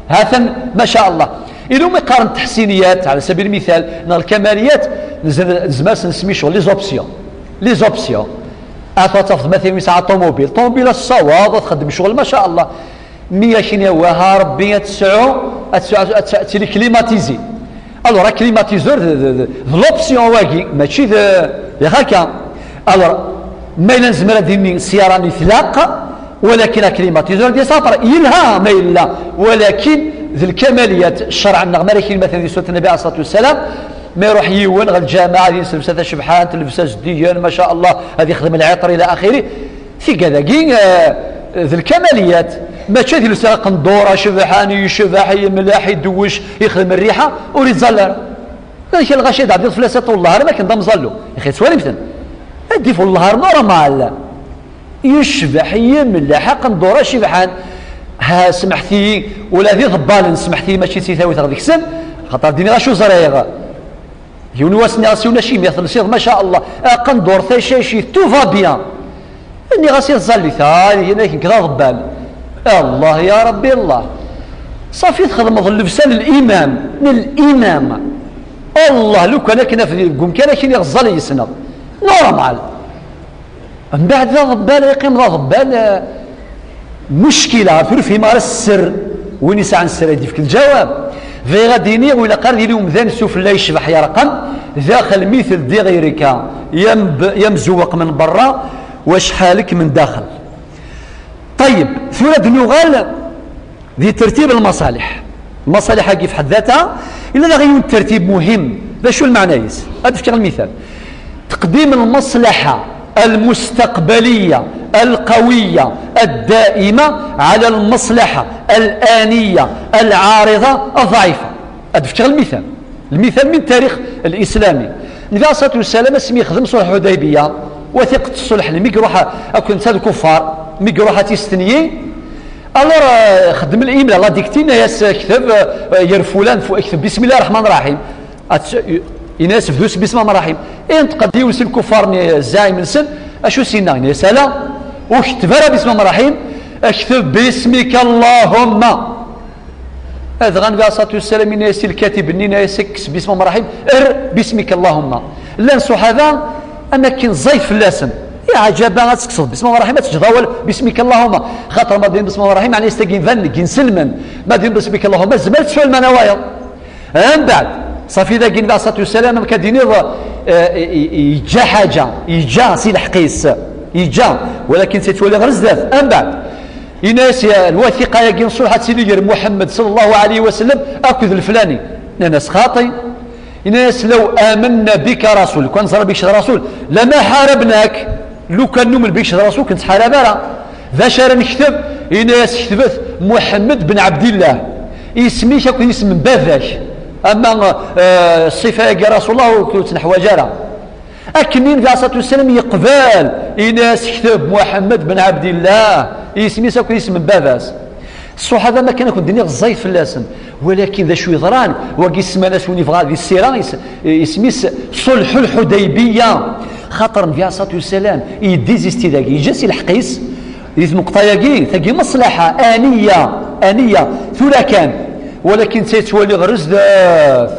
هذا ما شاء الله. إلو ما يقارن التحسينيات على سبيل المثال، نغ الكماليات، نزل-، نزماس نسمي شغل les options. Les options. أثر تفض مثلا يسعى طوموبيل، طوموبيل الصواب وتخدم شغل ما شاء الله. مي كاين يا وها ربي تسعو، تسعو، تسعو، تسعو، تسعو، climatisé. Alors, climatiseur, de, de, de, de l'option واقي، ماشي de, de هكا. Alors, ما إلا نزمر هاد السيارة نتلاقى، ولكن climatiseur دي سافر يلها ما إلا، ولكن D lkamaliyat ccerɛen neɣ marakin, matalan di surat Nnabi alayhi ṣṣalatu wassalam, ma iruḥ yiwen ɣer lǧameɛ ad yens llebsa tacebḥant, llebsa zeddigen, ma sha Allah, ad yexdem lɛiṭer ila axiri. Tigad-agi, eh, d lkamaliyat, mačči ad yelsa aqendur acebḥan, yecbeḥ, yemleḥ, idewwec, yexdem rriḥa, ur iẓẓal ara. Ɣer kra lɣaci ad ɛeddiḍ fell-as iṭṭul lehar am akken d amẓallu. Ixi, tettwalim-ten? Ad d-ifu lehar normal. Yecbeḥ, yemleḥ, aqendur acebḥan. Ha, smeḥt-iyi, ula d iḍebbalen, smeḥt-iyi, mačči d titawit ɣer deg-sen, xaṭer d-iniɣ acu ẓriɣ. Yiwen wass nniɣ-as i yiwen acimi telsiḍ, ma sha Allah, aqendur, tacacit, tout va bien. Nniɣ-as i tẓallit, ha, yenna-k nekk d aḍebbal. Allah, ya Rabbi, Allah. Ṣafi txedmeḍ llebsa n limam, n limam. Allah, lukan akken af deg umkan akin iɣeẓẓal yesneɣ. Normal. Mbeɛd d aḍebbal, yeqqim d aḍebbal, eh, muckila, ur yefhim ara sser. Win yesɛan sser ad d-yefk lǧawab. Bɣiɣ ad d-iniɣ, ur ilaq ara ad yili umdan sufella yecbeḥ yerqem, daxel mi teldi ɣir-k, yam-, yamzewweq min berra, wacḥal-ik min daxel. Ṭeyyeb, tura ad nuɣal di tertib lmaṣaliḥ. Lmaṣaliḥ-agi f ḥedd data, illa daɣ yiwen tertib muhim. D acu lmeɛna-is? Ad d-fkeɣ lmital. Teqdim lmaṣlaḥa almustaqbaliya alqawiya addaima ɛala lmaṣlaḥa alaniya alɛariḍa addaɛifa. Ad d-fkeɣ lmital. Lmital min tarix lislami. Nbi alayhi ṣṣalatu wassalam, asmi yexdem ṣulḥ Ḥudaybiya, wathiqet ṣṣulḥ-nni, mi iruḥ akked netta d kuffar, mi iruḥ ad t-istenyi, alors, euh, xeddem limla, la dictée, yenna-yas, euh, kteb, euh, ger fulan, fu-, kteb bismillah ar-Rahman ar-Rahim. At-, yenna-yas bdu s bismillah ar-Rahman ar-Rahim. Inṭeq-d yiwen si lkuffar-nni, zzaɛim-nsen, acu s-yenna? Yenna-yas ala, ur ketteb ara bismillah ar-Rahman ar-Rahim, kteb bismika Allahumma. Dɣa Nbi alayhi ṣṣalatu wassalam yenna-yas i lkatib-nni, yenna-yas kkes bismillah ar-Rahman ar-Rahim, er bismika Allahumma. Llan ṣṣuḥaba am akken ẓẓayet fell-asen. Ya ɛǧaba, ad tekkseḍ bismillah ar-Rahman ar-Rahim, ad teǧǧeḍ awal bismika Allahumma. Xaṭer ma d-tiniḍ bismillah ar-Rahman ar-Rahim, ɛni s tagi nban deg inselmen. Ma d-tiniḍ bismika Allahumma, tzemreḍ ad tesɛuḍ lmeɛna wayeḍ. Mbeɛd, ṣafi dagi Nbi alayhi ṣṣalatu wassalam, am akken ad d-tiniḍ, eh, i-, i-, yeǧǧa ḥaǧa, yeǧǧa si lḥeqq-is, yeǧǧa, walakin tettwali ɣer zdat. Mbeɛd, yenna-yas, ya, lwathiqa-agi n ṣṣulḥ ad tili gar Muḥemmed ṣalla Llahu ɛalayhi wa sallam akked leflani. Nnan-as xaṭi. Yenna-yas, law amanna bika rasul, kan ẓra bik d rasul, lama ḥarabnak, lukan numen bik d rasul, ur k-nettḥarab ara. D acu ara nekteb? Yenna-yas, ketbet Muḥemmed ben Ɛebdillah. Isem-ik akked isem n baba-k. Ama, eh, ṣṣifa-agi Rasulullah ur, ur tt-neḥwaǧ ara. Akken Nbi alayhi ṣṣalatu wassalam yeqbel, yenna-yas, kteb Muḥemmed ben Ɛebdillah, isem-is akked isem n baba-s. Ṣṣuḥaba, ma kan ad ken-d-iniɣ, ẓẓayet fell-asen. Walakin d acu yeḍran? Wagi semman-as win yebɣa di ssira, is-, isem-is Ṣulḥul Ḥudaybiya. Xaṭer Nbi alayhi ṣṣalatu wassalam yeddizisti dagi, yeǧǧa si lḥeqq-is di tmeqṭa-yagi, tagi maṣlaḥa aniya, aniya, tura kan. Walakin ta yettwali ɣer zdat.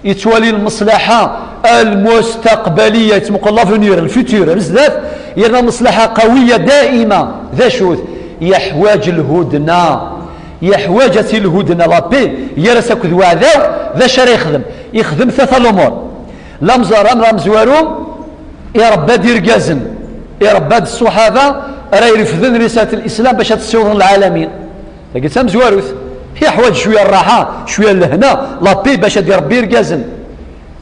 Yettwali lmaṣlaḥa almustaqbaliya, yettmuqul l'avenir, lfutur, ar zdat, yerna maṣlaḥa qawiya daima. D acu-t? Yeḥwaǧ lhudna. Yeḥwaǧ ad tili lhudna, la paix, gar-as akked waɛdaw. D acu ara yexdem? Yexdem tlata lumuṛ. Lamẓ-, lamẓ-, amezwaru, iṛebba-d irgazen, iṛebba-d ṣṣuḥaba ara irefden risalat lislam bac ad tt-ssiwḍen lɛalamin. Tagi d tamezwarut. Yeḥwaǧ cwiya rraḥa, cwiya lehna, la paix bac ad iṛebbi irgazen.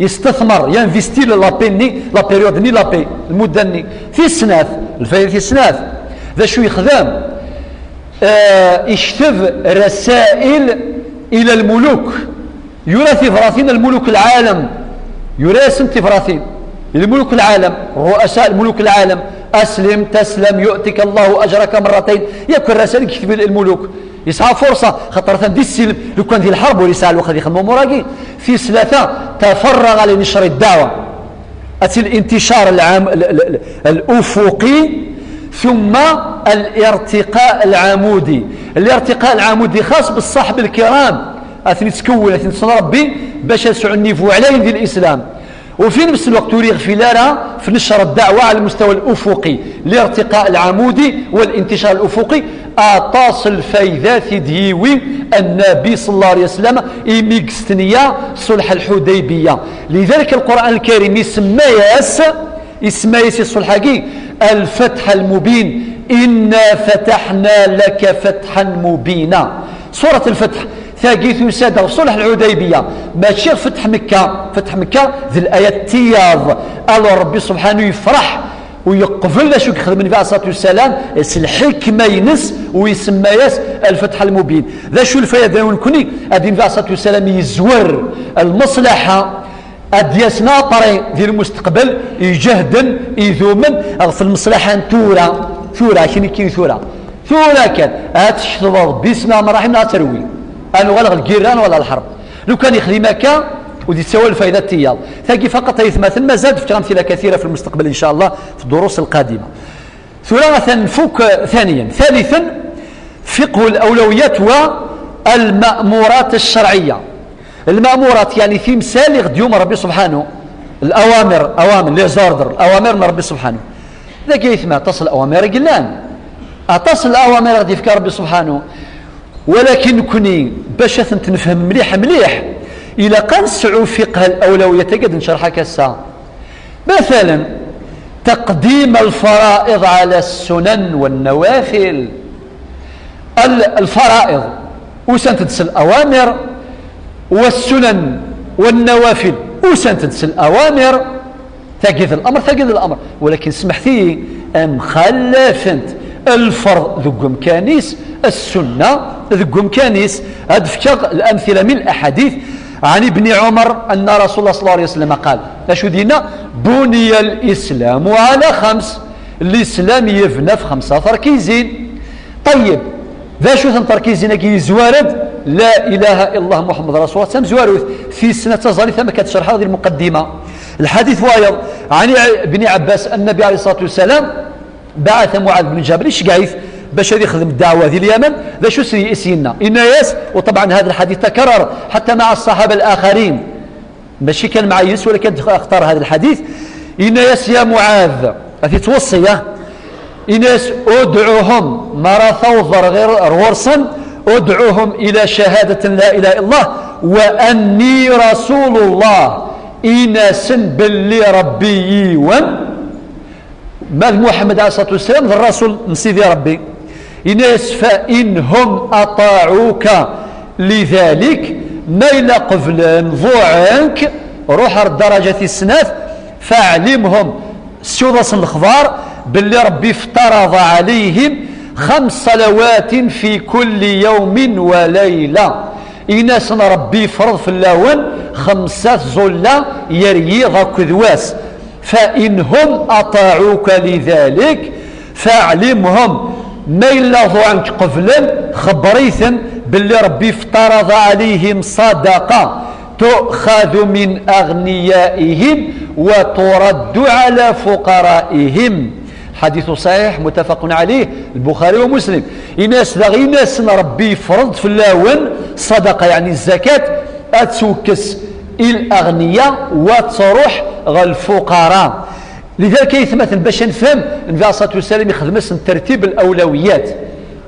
Yestetmar, yinvesti la paix-nni, la période-nni, la paix, lmudda-nni. Tis snat, lfayda tis snat, d acu yexdem? Eh, ikteb rasail ila lmuluk. Yura tibratin lmuluk lɛalam. Yura-yasen tibratin. Lmuluk lɛalam, ruasa lmuluk lɛalam. Aslim taslam yu'tika Allahu ajraka marratayn. Yakk rasail i yekteb lmuluk. Yesɛa furṣa, xaṭer atan di ssilem, lukan di lḥerb ur yesɛi lweqt ad yexdem umur-agi. Tis tlata, tafarraɣ li necri ddaɛwa. Ad tili الانتشار العام، ال-، ال-، ال-، الأفقي، ثم الارتقاء العمودي. الارتقاء العمودي خاص بالصحب الكرام. Ad ten-yettkewwin, ad ten-yettnrebbi bac ad sɛun niveau ɛlayen di lislam. وفي نفس الوقت ur yeɣfil ara في نشر الدعوة على المستوى الأفقي، الارتقاء العمودي والانتشار الأفقي. Aṭas n lfaydat i d-yiwi Nnabi صلى الله عليه وسلم imi yestenya ṣulḥ Lḥudaybiya. لذلك القرآن الكريم يسمى ياس، يسمى ياس الصلح كي الفتح المبين. إنا فتحنا لك فتحا مبينا. سورة الفتح. Tagi tusa-d ɣef ṣulḥ Lḥudaybiya, mačči ɣef fetḥ Mekka. Fetḥ Mekka d laya n tiyaḍ. Alors Ṛebbi subḥanu yefreḥ u yeqbel d acu i yexdem Nnbi ɛalayhi ṣṣalatu wassalam s lḥikma-ines u isemma-yas Lfetḥ Lmubin. D acu lfayda-nwen nekni? Ad Nnbi ɛalayhi ṣṣalatu wassalam yezwer lmeṣlaḥa, ad d-yasen après di lmusteqbel, iǧehden, idumen ɣef lmeṣlaḥa n tura. Tura, kini kini tura. Tura kan, ad tectḍeḍ bismillah rahman rahim neɣ ad terwi. Ad nuɣal ɣer lgirra, ad nuɣal ɣer lḥerb. Lukan yexdim akka, ur d-yettawal lfayda n tiyaḍ. Tagi faqat ay atmaten, mazal d-fkeɣ amthila kathira fi lmusteqbel, in ca Allah, fi ddurus lqadima. Tura atan nfuk, eh, ثانيا. ثالثا، فقه الأولويات والمأمورات الشرعية. المأمورات يعني timsal i ɣ-d-yumer Ṛebbi subḥanu. الأوامر، أوامر، les ordres, الأوامر n Ṛebbi subḥanu. Dagi ay atmaten, aṭas n lawamir i yellan. Aṭas n lawamir i ɣ-d-yefka Ṛebbi subḥanu. Walakin nekni, bac ad tent-nefhem mliḥ mliḥ, ilaq ad nesɛu fiqh al-awlawiyat-agi ad necreḥ akka ass-a. Matalen, taqdim al-fara'id ɛala s-sunan wa n-nawafil. Al-, al-fara'id, usant-d s lawamir, wa s-sunan wa n-nawafil, usant-d s lawamir. Tagi d lamr, tagi d lamr. Walakin smeḥt-iyi, mxallafent, lferḍ deg umkan-is, ssunna deg umkan-is. Ad fkeɣ lamthila min laḥadit ɛan Ibni Ɛumar anna Rasul Allah ṣalla Llahu ɛalayhi wa sallam qal. Acu d-yenna? Buniya lislamu ɛala xams. Lislam yebna ɣef xemsa terkizin. Ṭayyeb, d acu-ten terkizin-agi yezwar-d? La ilaha illallah Muḥemmed Rasul Llah, d tamezwarut. Tis snat taẓallit am akka tcerḥeɣ di lmuqaddima. Lḥadit wayeḍ, ɛan Ibni Ɛebbas, Nnabi ɛalayhi ṣṣalatu wassalam baɛata Muɛad ben Ǧabal, iceggeɛ-it bac ad ixdem ddeɛwa di Lyaman. D acu s-, i s-yenna? Yenna-yas, u ṭebɛan hada lḥadit takarrar ḥatta maɛa ṣṣaḥaba l-axarin. Mačči kan mɛa yis, walakin ad xtar hada lḥadit. Yenna-yas, ya Muɛad, ad t-ittweṣṣi, ah? Yenna-yas, udɛuhum, mi ara tawḍeḍ ɣer ɣur-sen, udɛuhum ila cahadatin la ilaha illallah wa anni rasulullah. Ini-asen belli Ṛebbi yiwen, ma d Muḥemmed ɛalayhi ṣṣalatu wassalam d Rasul n Sidi Ṛebbi. Yenna-yas, fa in hum aṭaɛuka lidalik, ma yella qeblen, ḍuɛen-k, ruḥ ar ddaraǧa tis snat, faɛlimhum, siweḍ-asen lexbar belli Ṛebbi iftaṛaḍa ɛalayhim xams ṣalawatin fi kulli yawmin wa layla. Ini-asen Ṛebbi ifreḍ fell-awen xemsa tẓulla yir yiḍ akked wass. Fa in hum aṭaɛuka lidalik, faɛlimhum, ma yella ḍuɛen-k qeblen, xebber-iten belli Ṛebbi iftaṛaḍa ɛalayhim ṣadaqa tuxadu min aɣniyaihim wa turaddu ɛala fuqaraihim. Lḥaditu ṣaḥiḥ, muttafaqun ɛalayh, Lbuxari wa Muslim. Ini-as daɣ, ini-asen Ṛebbi ifreḍ-d fell-awen ṣadaqa, yeɛni zzakat, ad twekkes i laɣniya, wa truḥ ɣer lfuqara. Lidalik ay atmaten, bac ad nefhem, Nnbi ɛalayhi ṣṣalatu wassalam ixdem-asen tertib lawlawiyat,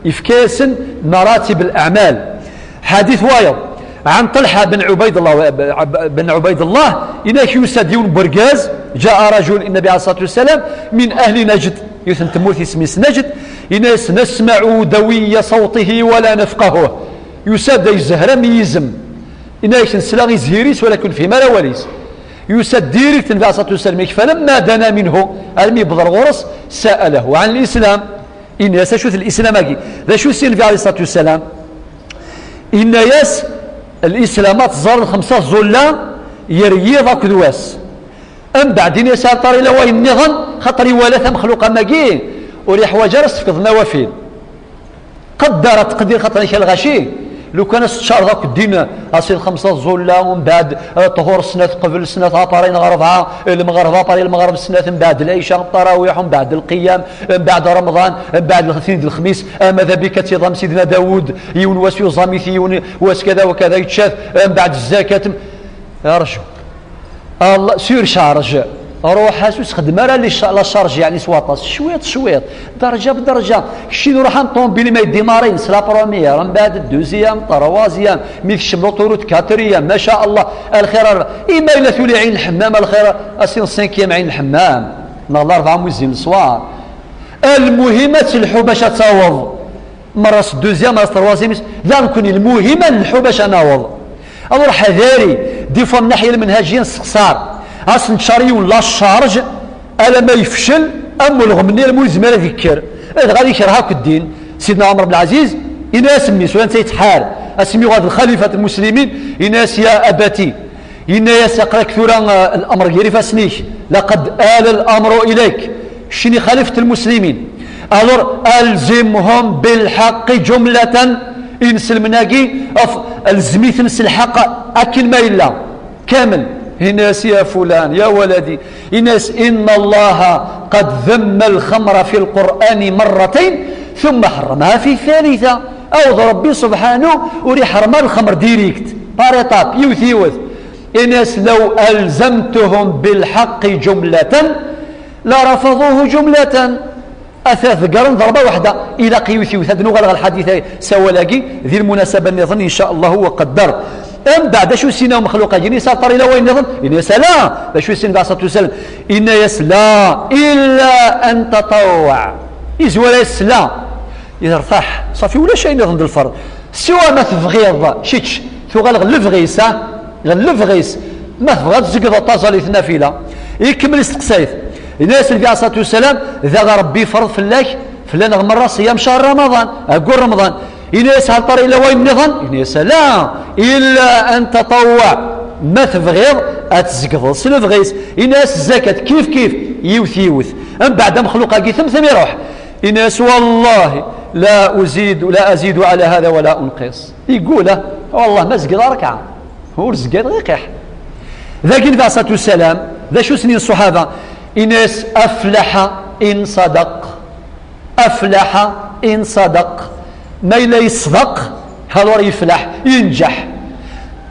ifka-yasen maratib laɛmal. Ḥadit wayeḍ, ɛan Ṭalḥa ben Ɛubaydullah, ben Ɛubaydullah, inak yusa-d yiwen n wergaz, ǧa'a rajul ila Nnabi ɛalayhi ṣṣalatu wassalam min ahli Najd, yiwet n tmurt isem-is Najd, ini-as, nasmaɛu dawiyya sawtihi wa la nafqahuh. Yusa-d yezher am yizem. Ini-ak nesla i zzhir-is, walakin ur nefhim ara awal-is. Yusa-d direct Nnbi ɛalayhi ṣṣalatu wassalam, falamma dana minhu, armi yewweḍ ɣur-s, sa'alahu ɛan lislam. Ini-as, acu-t lislam-agi? D acu-t Nnbi ɛalayhi ṣṣalatu wassalam? Ini-as, lislam ad teẓẓareḍ xemsa tẓulla yir yiḍ akked wass. Mbeɛd ini-as, aṭar ila wayen nniḍen, xaṭer iwala tamexluqa am agi, ur iḥwaǧ ara ad s-tefkeḍ nawafil. Qeddar ttqeddir xaṭer-ik a lɣaci, lukan ad s-teččareḍ akk ddin, a sidi, xemsa tẓulla, umbeɛd, eh, ṭhur snat qbel snat, après neɣ rebɛa, eh, lmeɣreb, après lmeɣreb snat, mbeɛd lɛica, ṭṭarawiḥ, mbeɛd lqiyam, mbeɛd remḍan, mbeɛd lxetnin d lexmis, ama d abik ad tiḍam Sidna Dawud, yiwen wass yuẓam-it yiwen wass kada wa kada yečča-t, mbeɛd zzakat, rju. Allah, surcharge. Ruḥ-as, ur sxeddem ara li-, la charge, yeɛni s waṭas. Cwiṭ, cwiṭ. Derǧa bderǧa. Keččini ruḥ am ṭṭumbil ma yeddimarin, s la première, mbeɛd deuxième, troisième, mi tekcem l'autoroute, quatrième, ma sha Allah, a lxir ar-, i ma yella tuli ɛin lḥemmam, a lxir, a sidi, cinquième ɛin lḥemmam. Neɣ la rebɛa am wi zzin leswar. Almuhim ad telḥu bac ad taweḍ. Merra s deuxième, merra s troisième, la nekkni lmuhim ad nleḥḥu bac ad naweḍ. Alors ḥadari, des fois من الناحية المنهجية نسxeṣar. As nettcar yiwen la charge, alamma yefcel, am ulɣem-nni alamma ur yezmir ad yekker. Dɣa ad ikreh akk ddin. Sidna Ɛmer ben Ɛziz, yenna-as mmi-s, ula netta yettḥar. Asmi yuɣal d lxalifat lmuslimin, yenna-as: يا أبتي، yenna-as: aql-ak tura, eh, lamr gar ifassen-ik, لقد آل الأمر إليك, keččini xalifat lmuslimin. Alors ألزمهم بالحق جملة, inselmen-agi, af-, lzem-iten s lḥeqq akken ma yella kamel. Yenna-as: يا فلان، يا ولدي, yenna-as: إن الله قد ذم الخمر في القرآن مرتين ثم حرمها في الثالثة. Awweḍ Ṛebbi subḥanu ur iḥerrem ara lxemr direct, par étape, yiwet yiwet. Yenna-as: لو ألزمتهم بالحق جملة لرفضوه جملة. Ata ḍeggren ḍerba waḥda, ilaq yiwet yiwet. Ad nuɣal ɣer lḥadit-agi s awal-agi di lmunasaba nniḍen, in ca Allahu wa qaddar. Mbeɛd, d acu i s-yenna umexluq-agi? Yenna-as: هل ترى إلى wayen nniḍen? Yenna-as: لا. D acu i s-yenna Ṛasul صلى الله عليه وسلم? Yenna-as: لا إلا أن تطوع. Yezwar-as: لا. Yertaḥ. Ṣafi, ulac ayen nniḍen d lferḍ. Siwa ma tebɣiḍ kečč, tuɣal ɣer lebɣi-s, ha? Ɣer lebɣi-s. Ma tebɣiḍ ad tzegdeḍ taẓallit n nafila. Ikemmel isteqsay-it. Yenna-as Nnbi عليه الصلاة والسلام: daɣ Ṛebbi yefreḍ fell-ak, fell-aneɣ merra ṣiyam cahr Ramaḍan, aggur Remḍan. Yenna-as: هل ترى إلى wayen nniḍen? Yenna-as: لا إلا أن تطوع. Ma tebɣiḍ ad tzegdeḍ s lebɣi-s. Yenna-as: zzakat kif kif, yiwet yiwet. Mbeɛd amexluq-agi temtem iruḥ. Yenna-as: والله لا أزيد، لا أزيد على هذا ولا أنقص. Yeggul, ah, والله ma zegdeɣ rekɛa, ur zeggadeɣ iqiḥ. Dagi Nnbi عليه الصلاة والسلام, d acu s-nnan ṣṣuḥaba? Yenna-as: أفلح إن صدق. أفلح إن صدق. Ma yella yeṣdeq, alors yefleḥ, yenǧeḥ.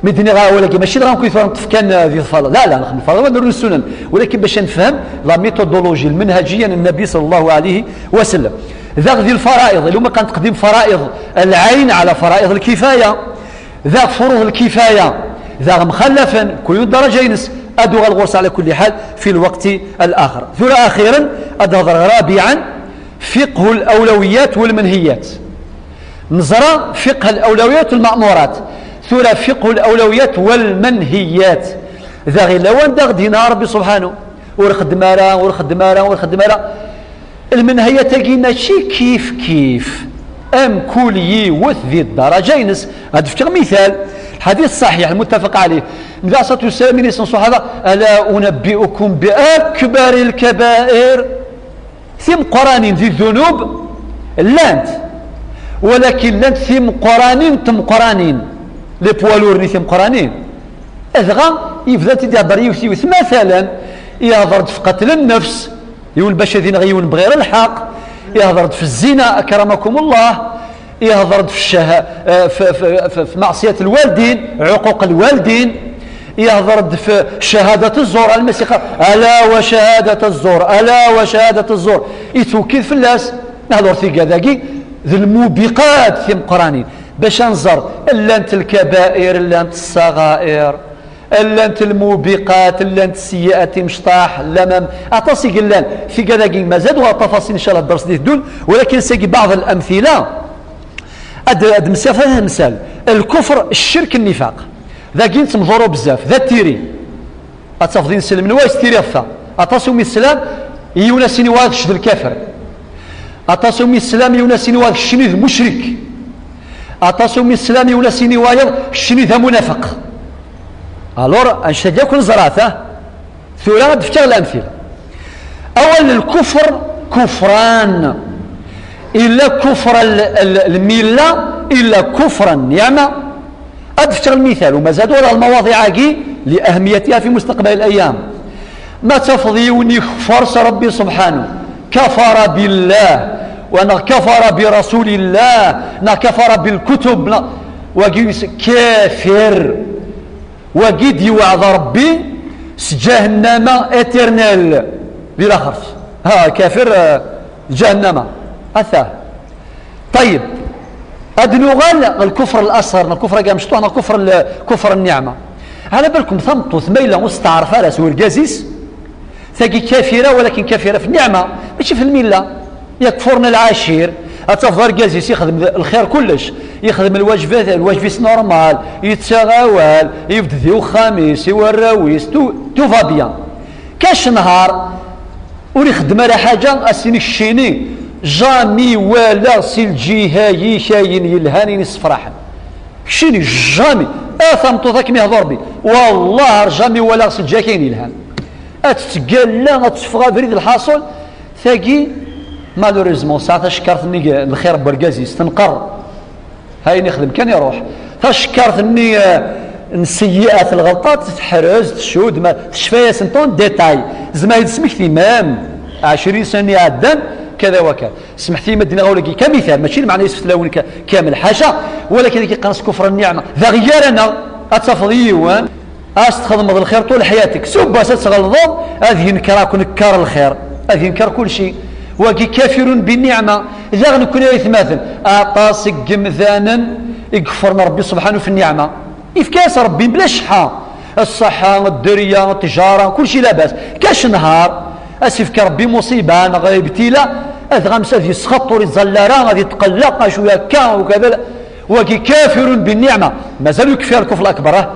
Mi d-nniɣ awal-agi, mačči dɣa nekk i tura neṭṭef kan, eh, di lferḍ. La, la, nxeddem lferḍ, wa nru ssunan. Walakin bac ad nefhem la méthodologie, lmenhajiya n Nnbi صلى الله عليه وسلم. Daɣ di lfara'iḍ, ilumma kan teqdim fara'iḍ العين على fara'iḍ الكفاية. Daɣ furuḍ الكفاية, daɣ mxallafen, kul yiwen daraja-ines, ad uɣal ɣur-s على كل حال في الوقت الآخر. Tura axiran, ad hedreɣ رابعا, فقه الأولويات والمنهيات. Neẓra فقه الأولويات والمأمورات. Tura فقه الأولويات والمنهيات. Daɣ yella wanda ɣ-d-yenna Ṛebbi subḥanu: ur xeddem ara, ur xeddem ara, ur xeddem ara. Lmenhiyat-agi mačči kif kif. Amkul yiwet di ddaraja-ines. Ad fkeɣ mital. Lḥadit ṣṣaḥiḥ, lmuttafaq ɛalayh. Nnbi عليه الصلاة والسلام, yenna-asen ṣṣuḥaba: ألا أنبئكم بأكبر الكبائر؟ Timeqqranin di ddunub llant, walakin llant timeqqranin n tmeqqranin, les poids lourds-nni timeqqranin. Dɣa yebda-tt-id ihedder yiwet yiwet. Matalan, ihedder-d f qetl nnefs, yiwen bac ad ineɣ yiwen bɣir lḥeqq, ihedder-d f zzina, akramakum Allah, ihedder-d f ccah-, eh, f, f, f, f maɛṣiyat lwaldin, ɛuquq lwaldin, ihedder-d f ccahadat zzur, alma s-iqqar: ألا وشهادة الزور، ألا وشهادة الزور. Ittwekkid fell-as. Nahdur tigad-agi d lmubiqat timeqqranin. Bac ad nẓer, llant lkabair, llant ṣṣaɣair, llant lmubiqat, llant seyyi'at imecṭaḥ, llamam. Aṭas i yellan. Tigad-agi mazal uɣal ṭafaṣil, incallah, dders di teddun, walakin sagi baɛḍ lamtila. Ad, ad msiɣ tamsal. Lkufr, ccirk, nnifaq. Dagi nettmḍuru bezzaf. D attiri. Ad tafeḍ inselmen wa yestiri ɣef ta. Aṭas umi teslam, yiwen ad s-yini wayeḍ kečč d lkafir. Aṭas umi teslam, yiwen ad s-yini wayeḍ keččini d mucrik. Aṭas umi teslam, yiwen ad s-yini wayeḍ keččini d amunafeq. Alors, annect-agi akk neẓra-t, ah? Tura ad d-fkeɣ lamtil. Awal n lkufr, kufran. Illa kufr l-, l-, lmilla, illa kufr nniɛma. Ad d-fkeɣ lmital, وما زاد ولا المواضيع-agi لأهميتها في مستقبل الأيام. Ma tafeḍ yiwen ikeffer s Ṛebbi subḥanu, كفر بالله, wa neɣ كفر برسول الله, neɣ كفر بالكتب, neɣ, wagi yis-, kafir. Wagi d-yewɛed Ṛebbi s ǧahennama éternel di laxert. Ha, kafir, eh, ǧahennama. Ata. Ṭayyeb. Ad nuɣal ɣer lkufr l-asɣer, neɣ lkufr-agi amecṭuḥ, neɣ kufr l-, kufr nniɛma. Ɛla balkum tameṭṭut, ma yella ur testeɛref ara s urgaz-is, tagi kafira, walakin kafira f nniɛma, mačči f lmilla. Yakfurna lɛacir, Ad tafeḍ argaz-is ixdem lxir kullec, ixdem lwajbat, lwajb-is normal, yettaɣ awal, yebded i uxxam-is, i warraw-is, tout, tout va bien. Kac nhar ur ixeddem ara ḥaǧa, a s-tini keččini, jamais walaɣ si lǧiha-yik ayen yelhan, ayen issefraḥen. Keččini, jamais. A tameṭṭut, ad kem-ihḍu Rebbi. Wallah, jamais walaɣ si lǧiha-k ayen yelhan. Ad tettgalla, ad teffeɣ abrid, lḥaṣul, tagi, malheureusement, tesɛa tacekkart-nni n lxir n wergaz-is, tenqer. Ayen ixdem kan iruḥ. Tacekkart-nni, eh, n seyyi'at, lɣelṭat, teḥrez, tcud, ma, tecfa-yasen ton détail. Tzemmer ad yi-d-tesmekti, même ɛecrin sena iɛeddan, kada wa kada. Smeḥt-iyi ma d-nniɣ awal-agi kamital, mačči lmeɛna yesfetlawin ka-, kamel, ḥaca, walakin ad k-iqqaren s kufr nniɛma. D aɣyar-aneɣ, ad tafeḍ yiwen, ad s-txedmeḍ lxir ṭul ḥyatek, s ubas ad tɣelḍeḍ, ad yenker akk nekkar lxir, ad yenker kulci. Wagi kafirun bi nniɛma, daɣ nekkni ay atmaten, aṭas n yemdanen i yeffren Rebbi subḥanu fi nniɛma. Ifka-yas Rebbi bla cceḥḥa. Ṣṣeḥḥa, dderya, ttjara, kulci labas. Kac nhar, ad s-ifk Rebbi muṣiba neɣ ibtila, adɣa msa ad yesxeṭ, ur iẓall ara, ad yetqelleq, acu akka, ukada. Wagi kafirun bi nniɛma. Mazal yekfir lkufr akbar, ah.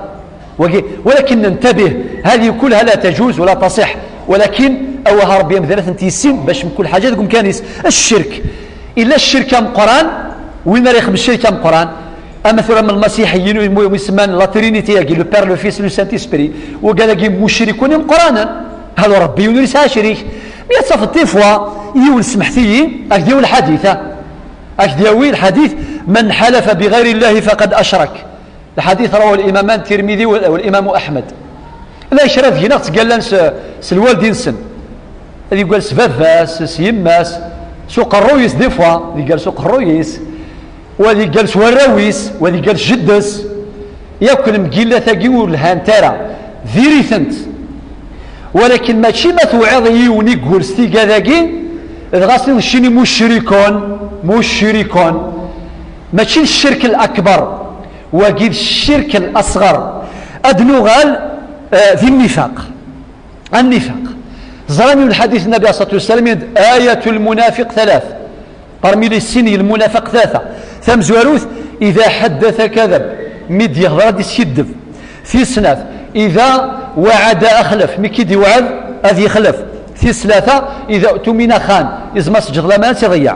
Wagi, walakin nentabih, هذه كلها لا تجوز ولا تصح. Walakin, awah Rebbi amdan ad tent-yissin, bac mkul ḥaǧa deg umkan-is. Ccirk. Illa ccirk ameqqran, win ara ixdem ccirk ameqqran, ama tura m lmasiḥiyin, wi, wi semman la Trinité-agi, le Père, le Fils, le Saint-Esprit, wagad-agi mucrikun imeqqranen. Hada Rebbi yiwen ur yesɛi acrik. Mi ad tafeḍ des fois, yiwen, smeḥt-iyi, ad ak-d-yawi lḥadit, ah. Ad ak-d-yawi lḥadit, من حلف بغير الله فقد أشرك. Lḥadit rawahu l-imaman Tirmidi wal-, wal-imamu Aḥmed. Llan kra deg-neɣ ttgallan s, s lwaldin-nsen. Ad yeggal s baba-s, s yemma-s, s uqerruy-is, des fois, ad yeggal s uqerruy-is, wa ad yeggal s warraw-is, wa ad yeggal s jeddes. Yakk lemgillat-agi ur lhant ara, diri-tent. Walakin mačči ma tewɛiḍ i yiwen i yeggur s tigad-agi, dɣa s-tiniḍ keččini mucrikun, mucrikun. Mačči d ccirk l-akbar. Wagi d ccirk l-asɣar. Ad nuɣal, eh, di nnifaq. Annifaq. Ẓran yiwen lḥadit n Nnabi alayhi ṣṣalatu wassalam, yenna-d, آية المنافق ثلاث. Parmi les signes n lmunafaq tlata. Tamezwarut, إذا حدث كذب. Mi d-yehḍer ad iskiddeb. Tis snat, إذا وعد أخلف. Mi k-id-iwɛed ad yexlef. Tis tlata, إذا اؤتمن خان. Izmer ad s-teǧǧeḍ laman ad tt-iḍeyyeɛ.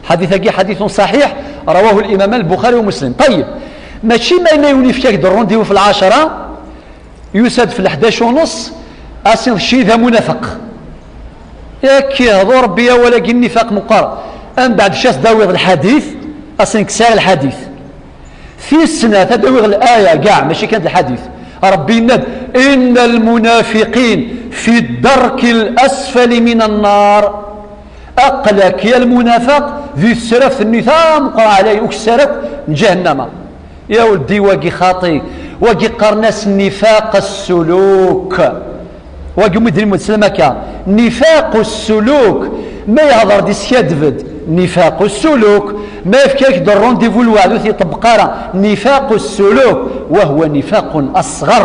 Ḥadit-agi ḥaditun ṣaḥiḥ, rawahu l-imaman Lbuxari wa Muslim. Ṭayyeb, mačči ma yella yiwen yefka-ak-d ṛṛundi-w f lɛecṛa, yusa-d f leḥdac u nus, a s-tiniḍ keččini d amunafeq. Yak ihḍu Ṛebbi awal-agi nnifaq meqqer. Ambeɛd kečč a s-d-tawiḍ lḥadit, a s-tiniḍ kkes-aɣ lḥadit. Tis snat, ad d-awiɣ laya, gaɛ, mačči kan d lḥadit. Ṛebbi yenna-d, إن المنافقين في الدرك الأسفل من النار. Aql-ak ya lmunafeq di tesraft-nni tameqqrant ɛlay ukessar akk n ǧahennama. Ya weldi, wagi xaṭi, wagi qqaren-as nifaq ssuluk. Wagi umi d-nmuslem akka, nifaq ssuluk. Ma yehḍer-d iskadeb-d, nifaq ssuluk. Ma yefka-ak-d ṛṛundi-w lweɛd ur t-iṭebbeq ara, nifaq ssuluk. وهو نفاق أصغر.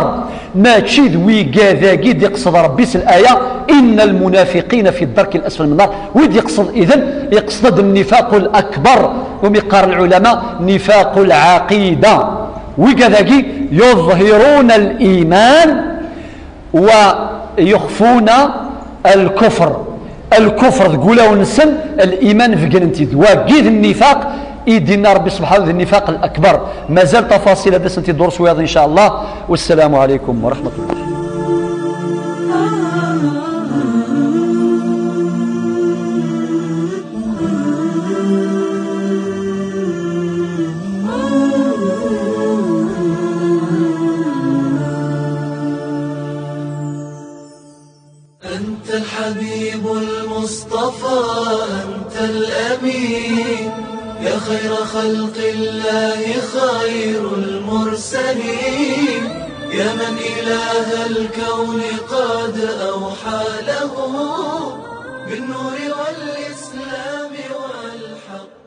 Mačči d wigad-agi d-iqsed Ṛebbi s laya, إن المنافقين في الدرك الأسفل من النار. Wi d-iqsed idem, iqsed-d nnifaq l-akbar, umi qqaren lɛulama nifaq l-ɛaqida. Wigad-agi يظهرون الإيمان ويخفون الكفر. Lkufr deg wulawen-nsen, liman beggnen-t-id. Wagi d nnifaq i d-inna Ṛebbi subḥanahu, d nnifaq l-akbar. Mazal tafaṣil ad asent-id-ḍurr s wiyaḍ, in ca Allah. Wassalamu ɛalaykum wa raḥmatullah. أنت الحبيب المصطفى، أنت الأمين، يا خير خلق الله، خير المرسلين، يا من إله الكون قد أوحى له بالنور والإسلام والحق.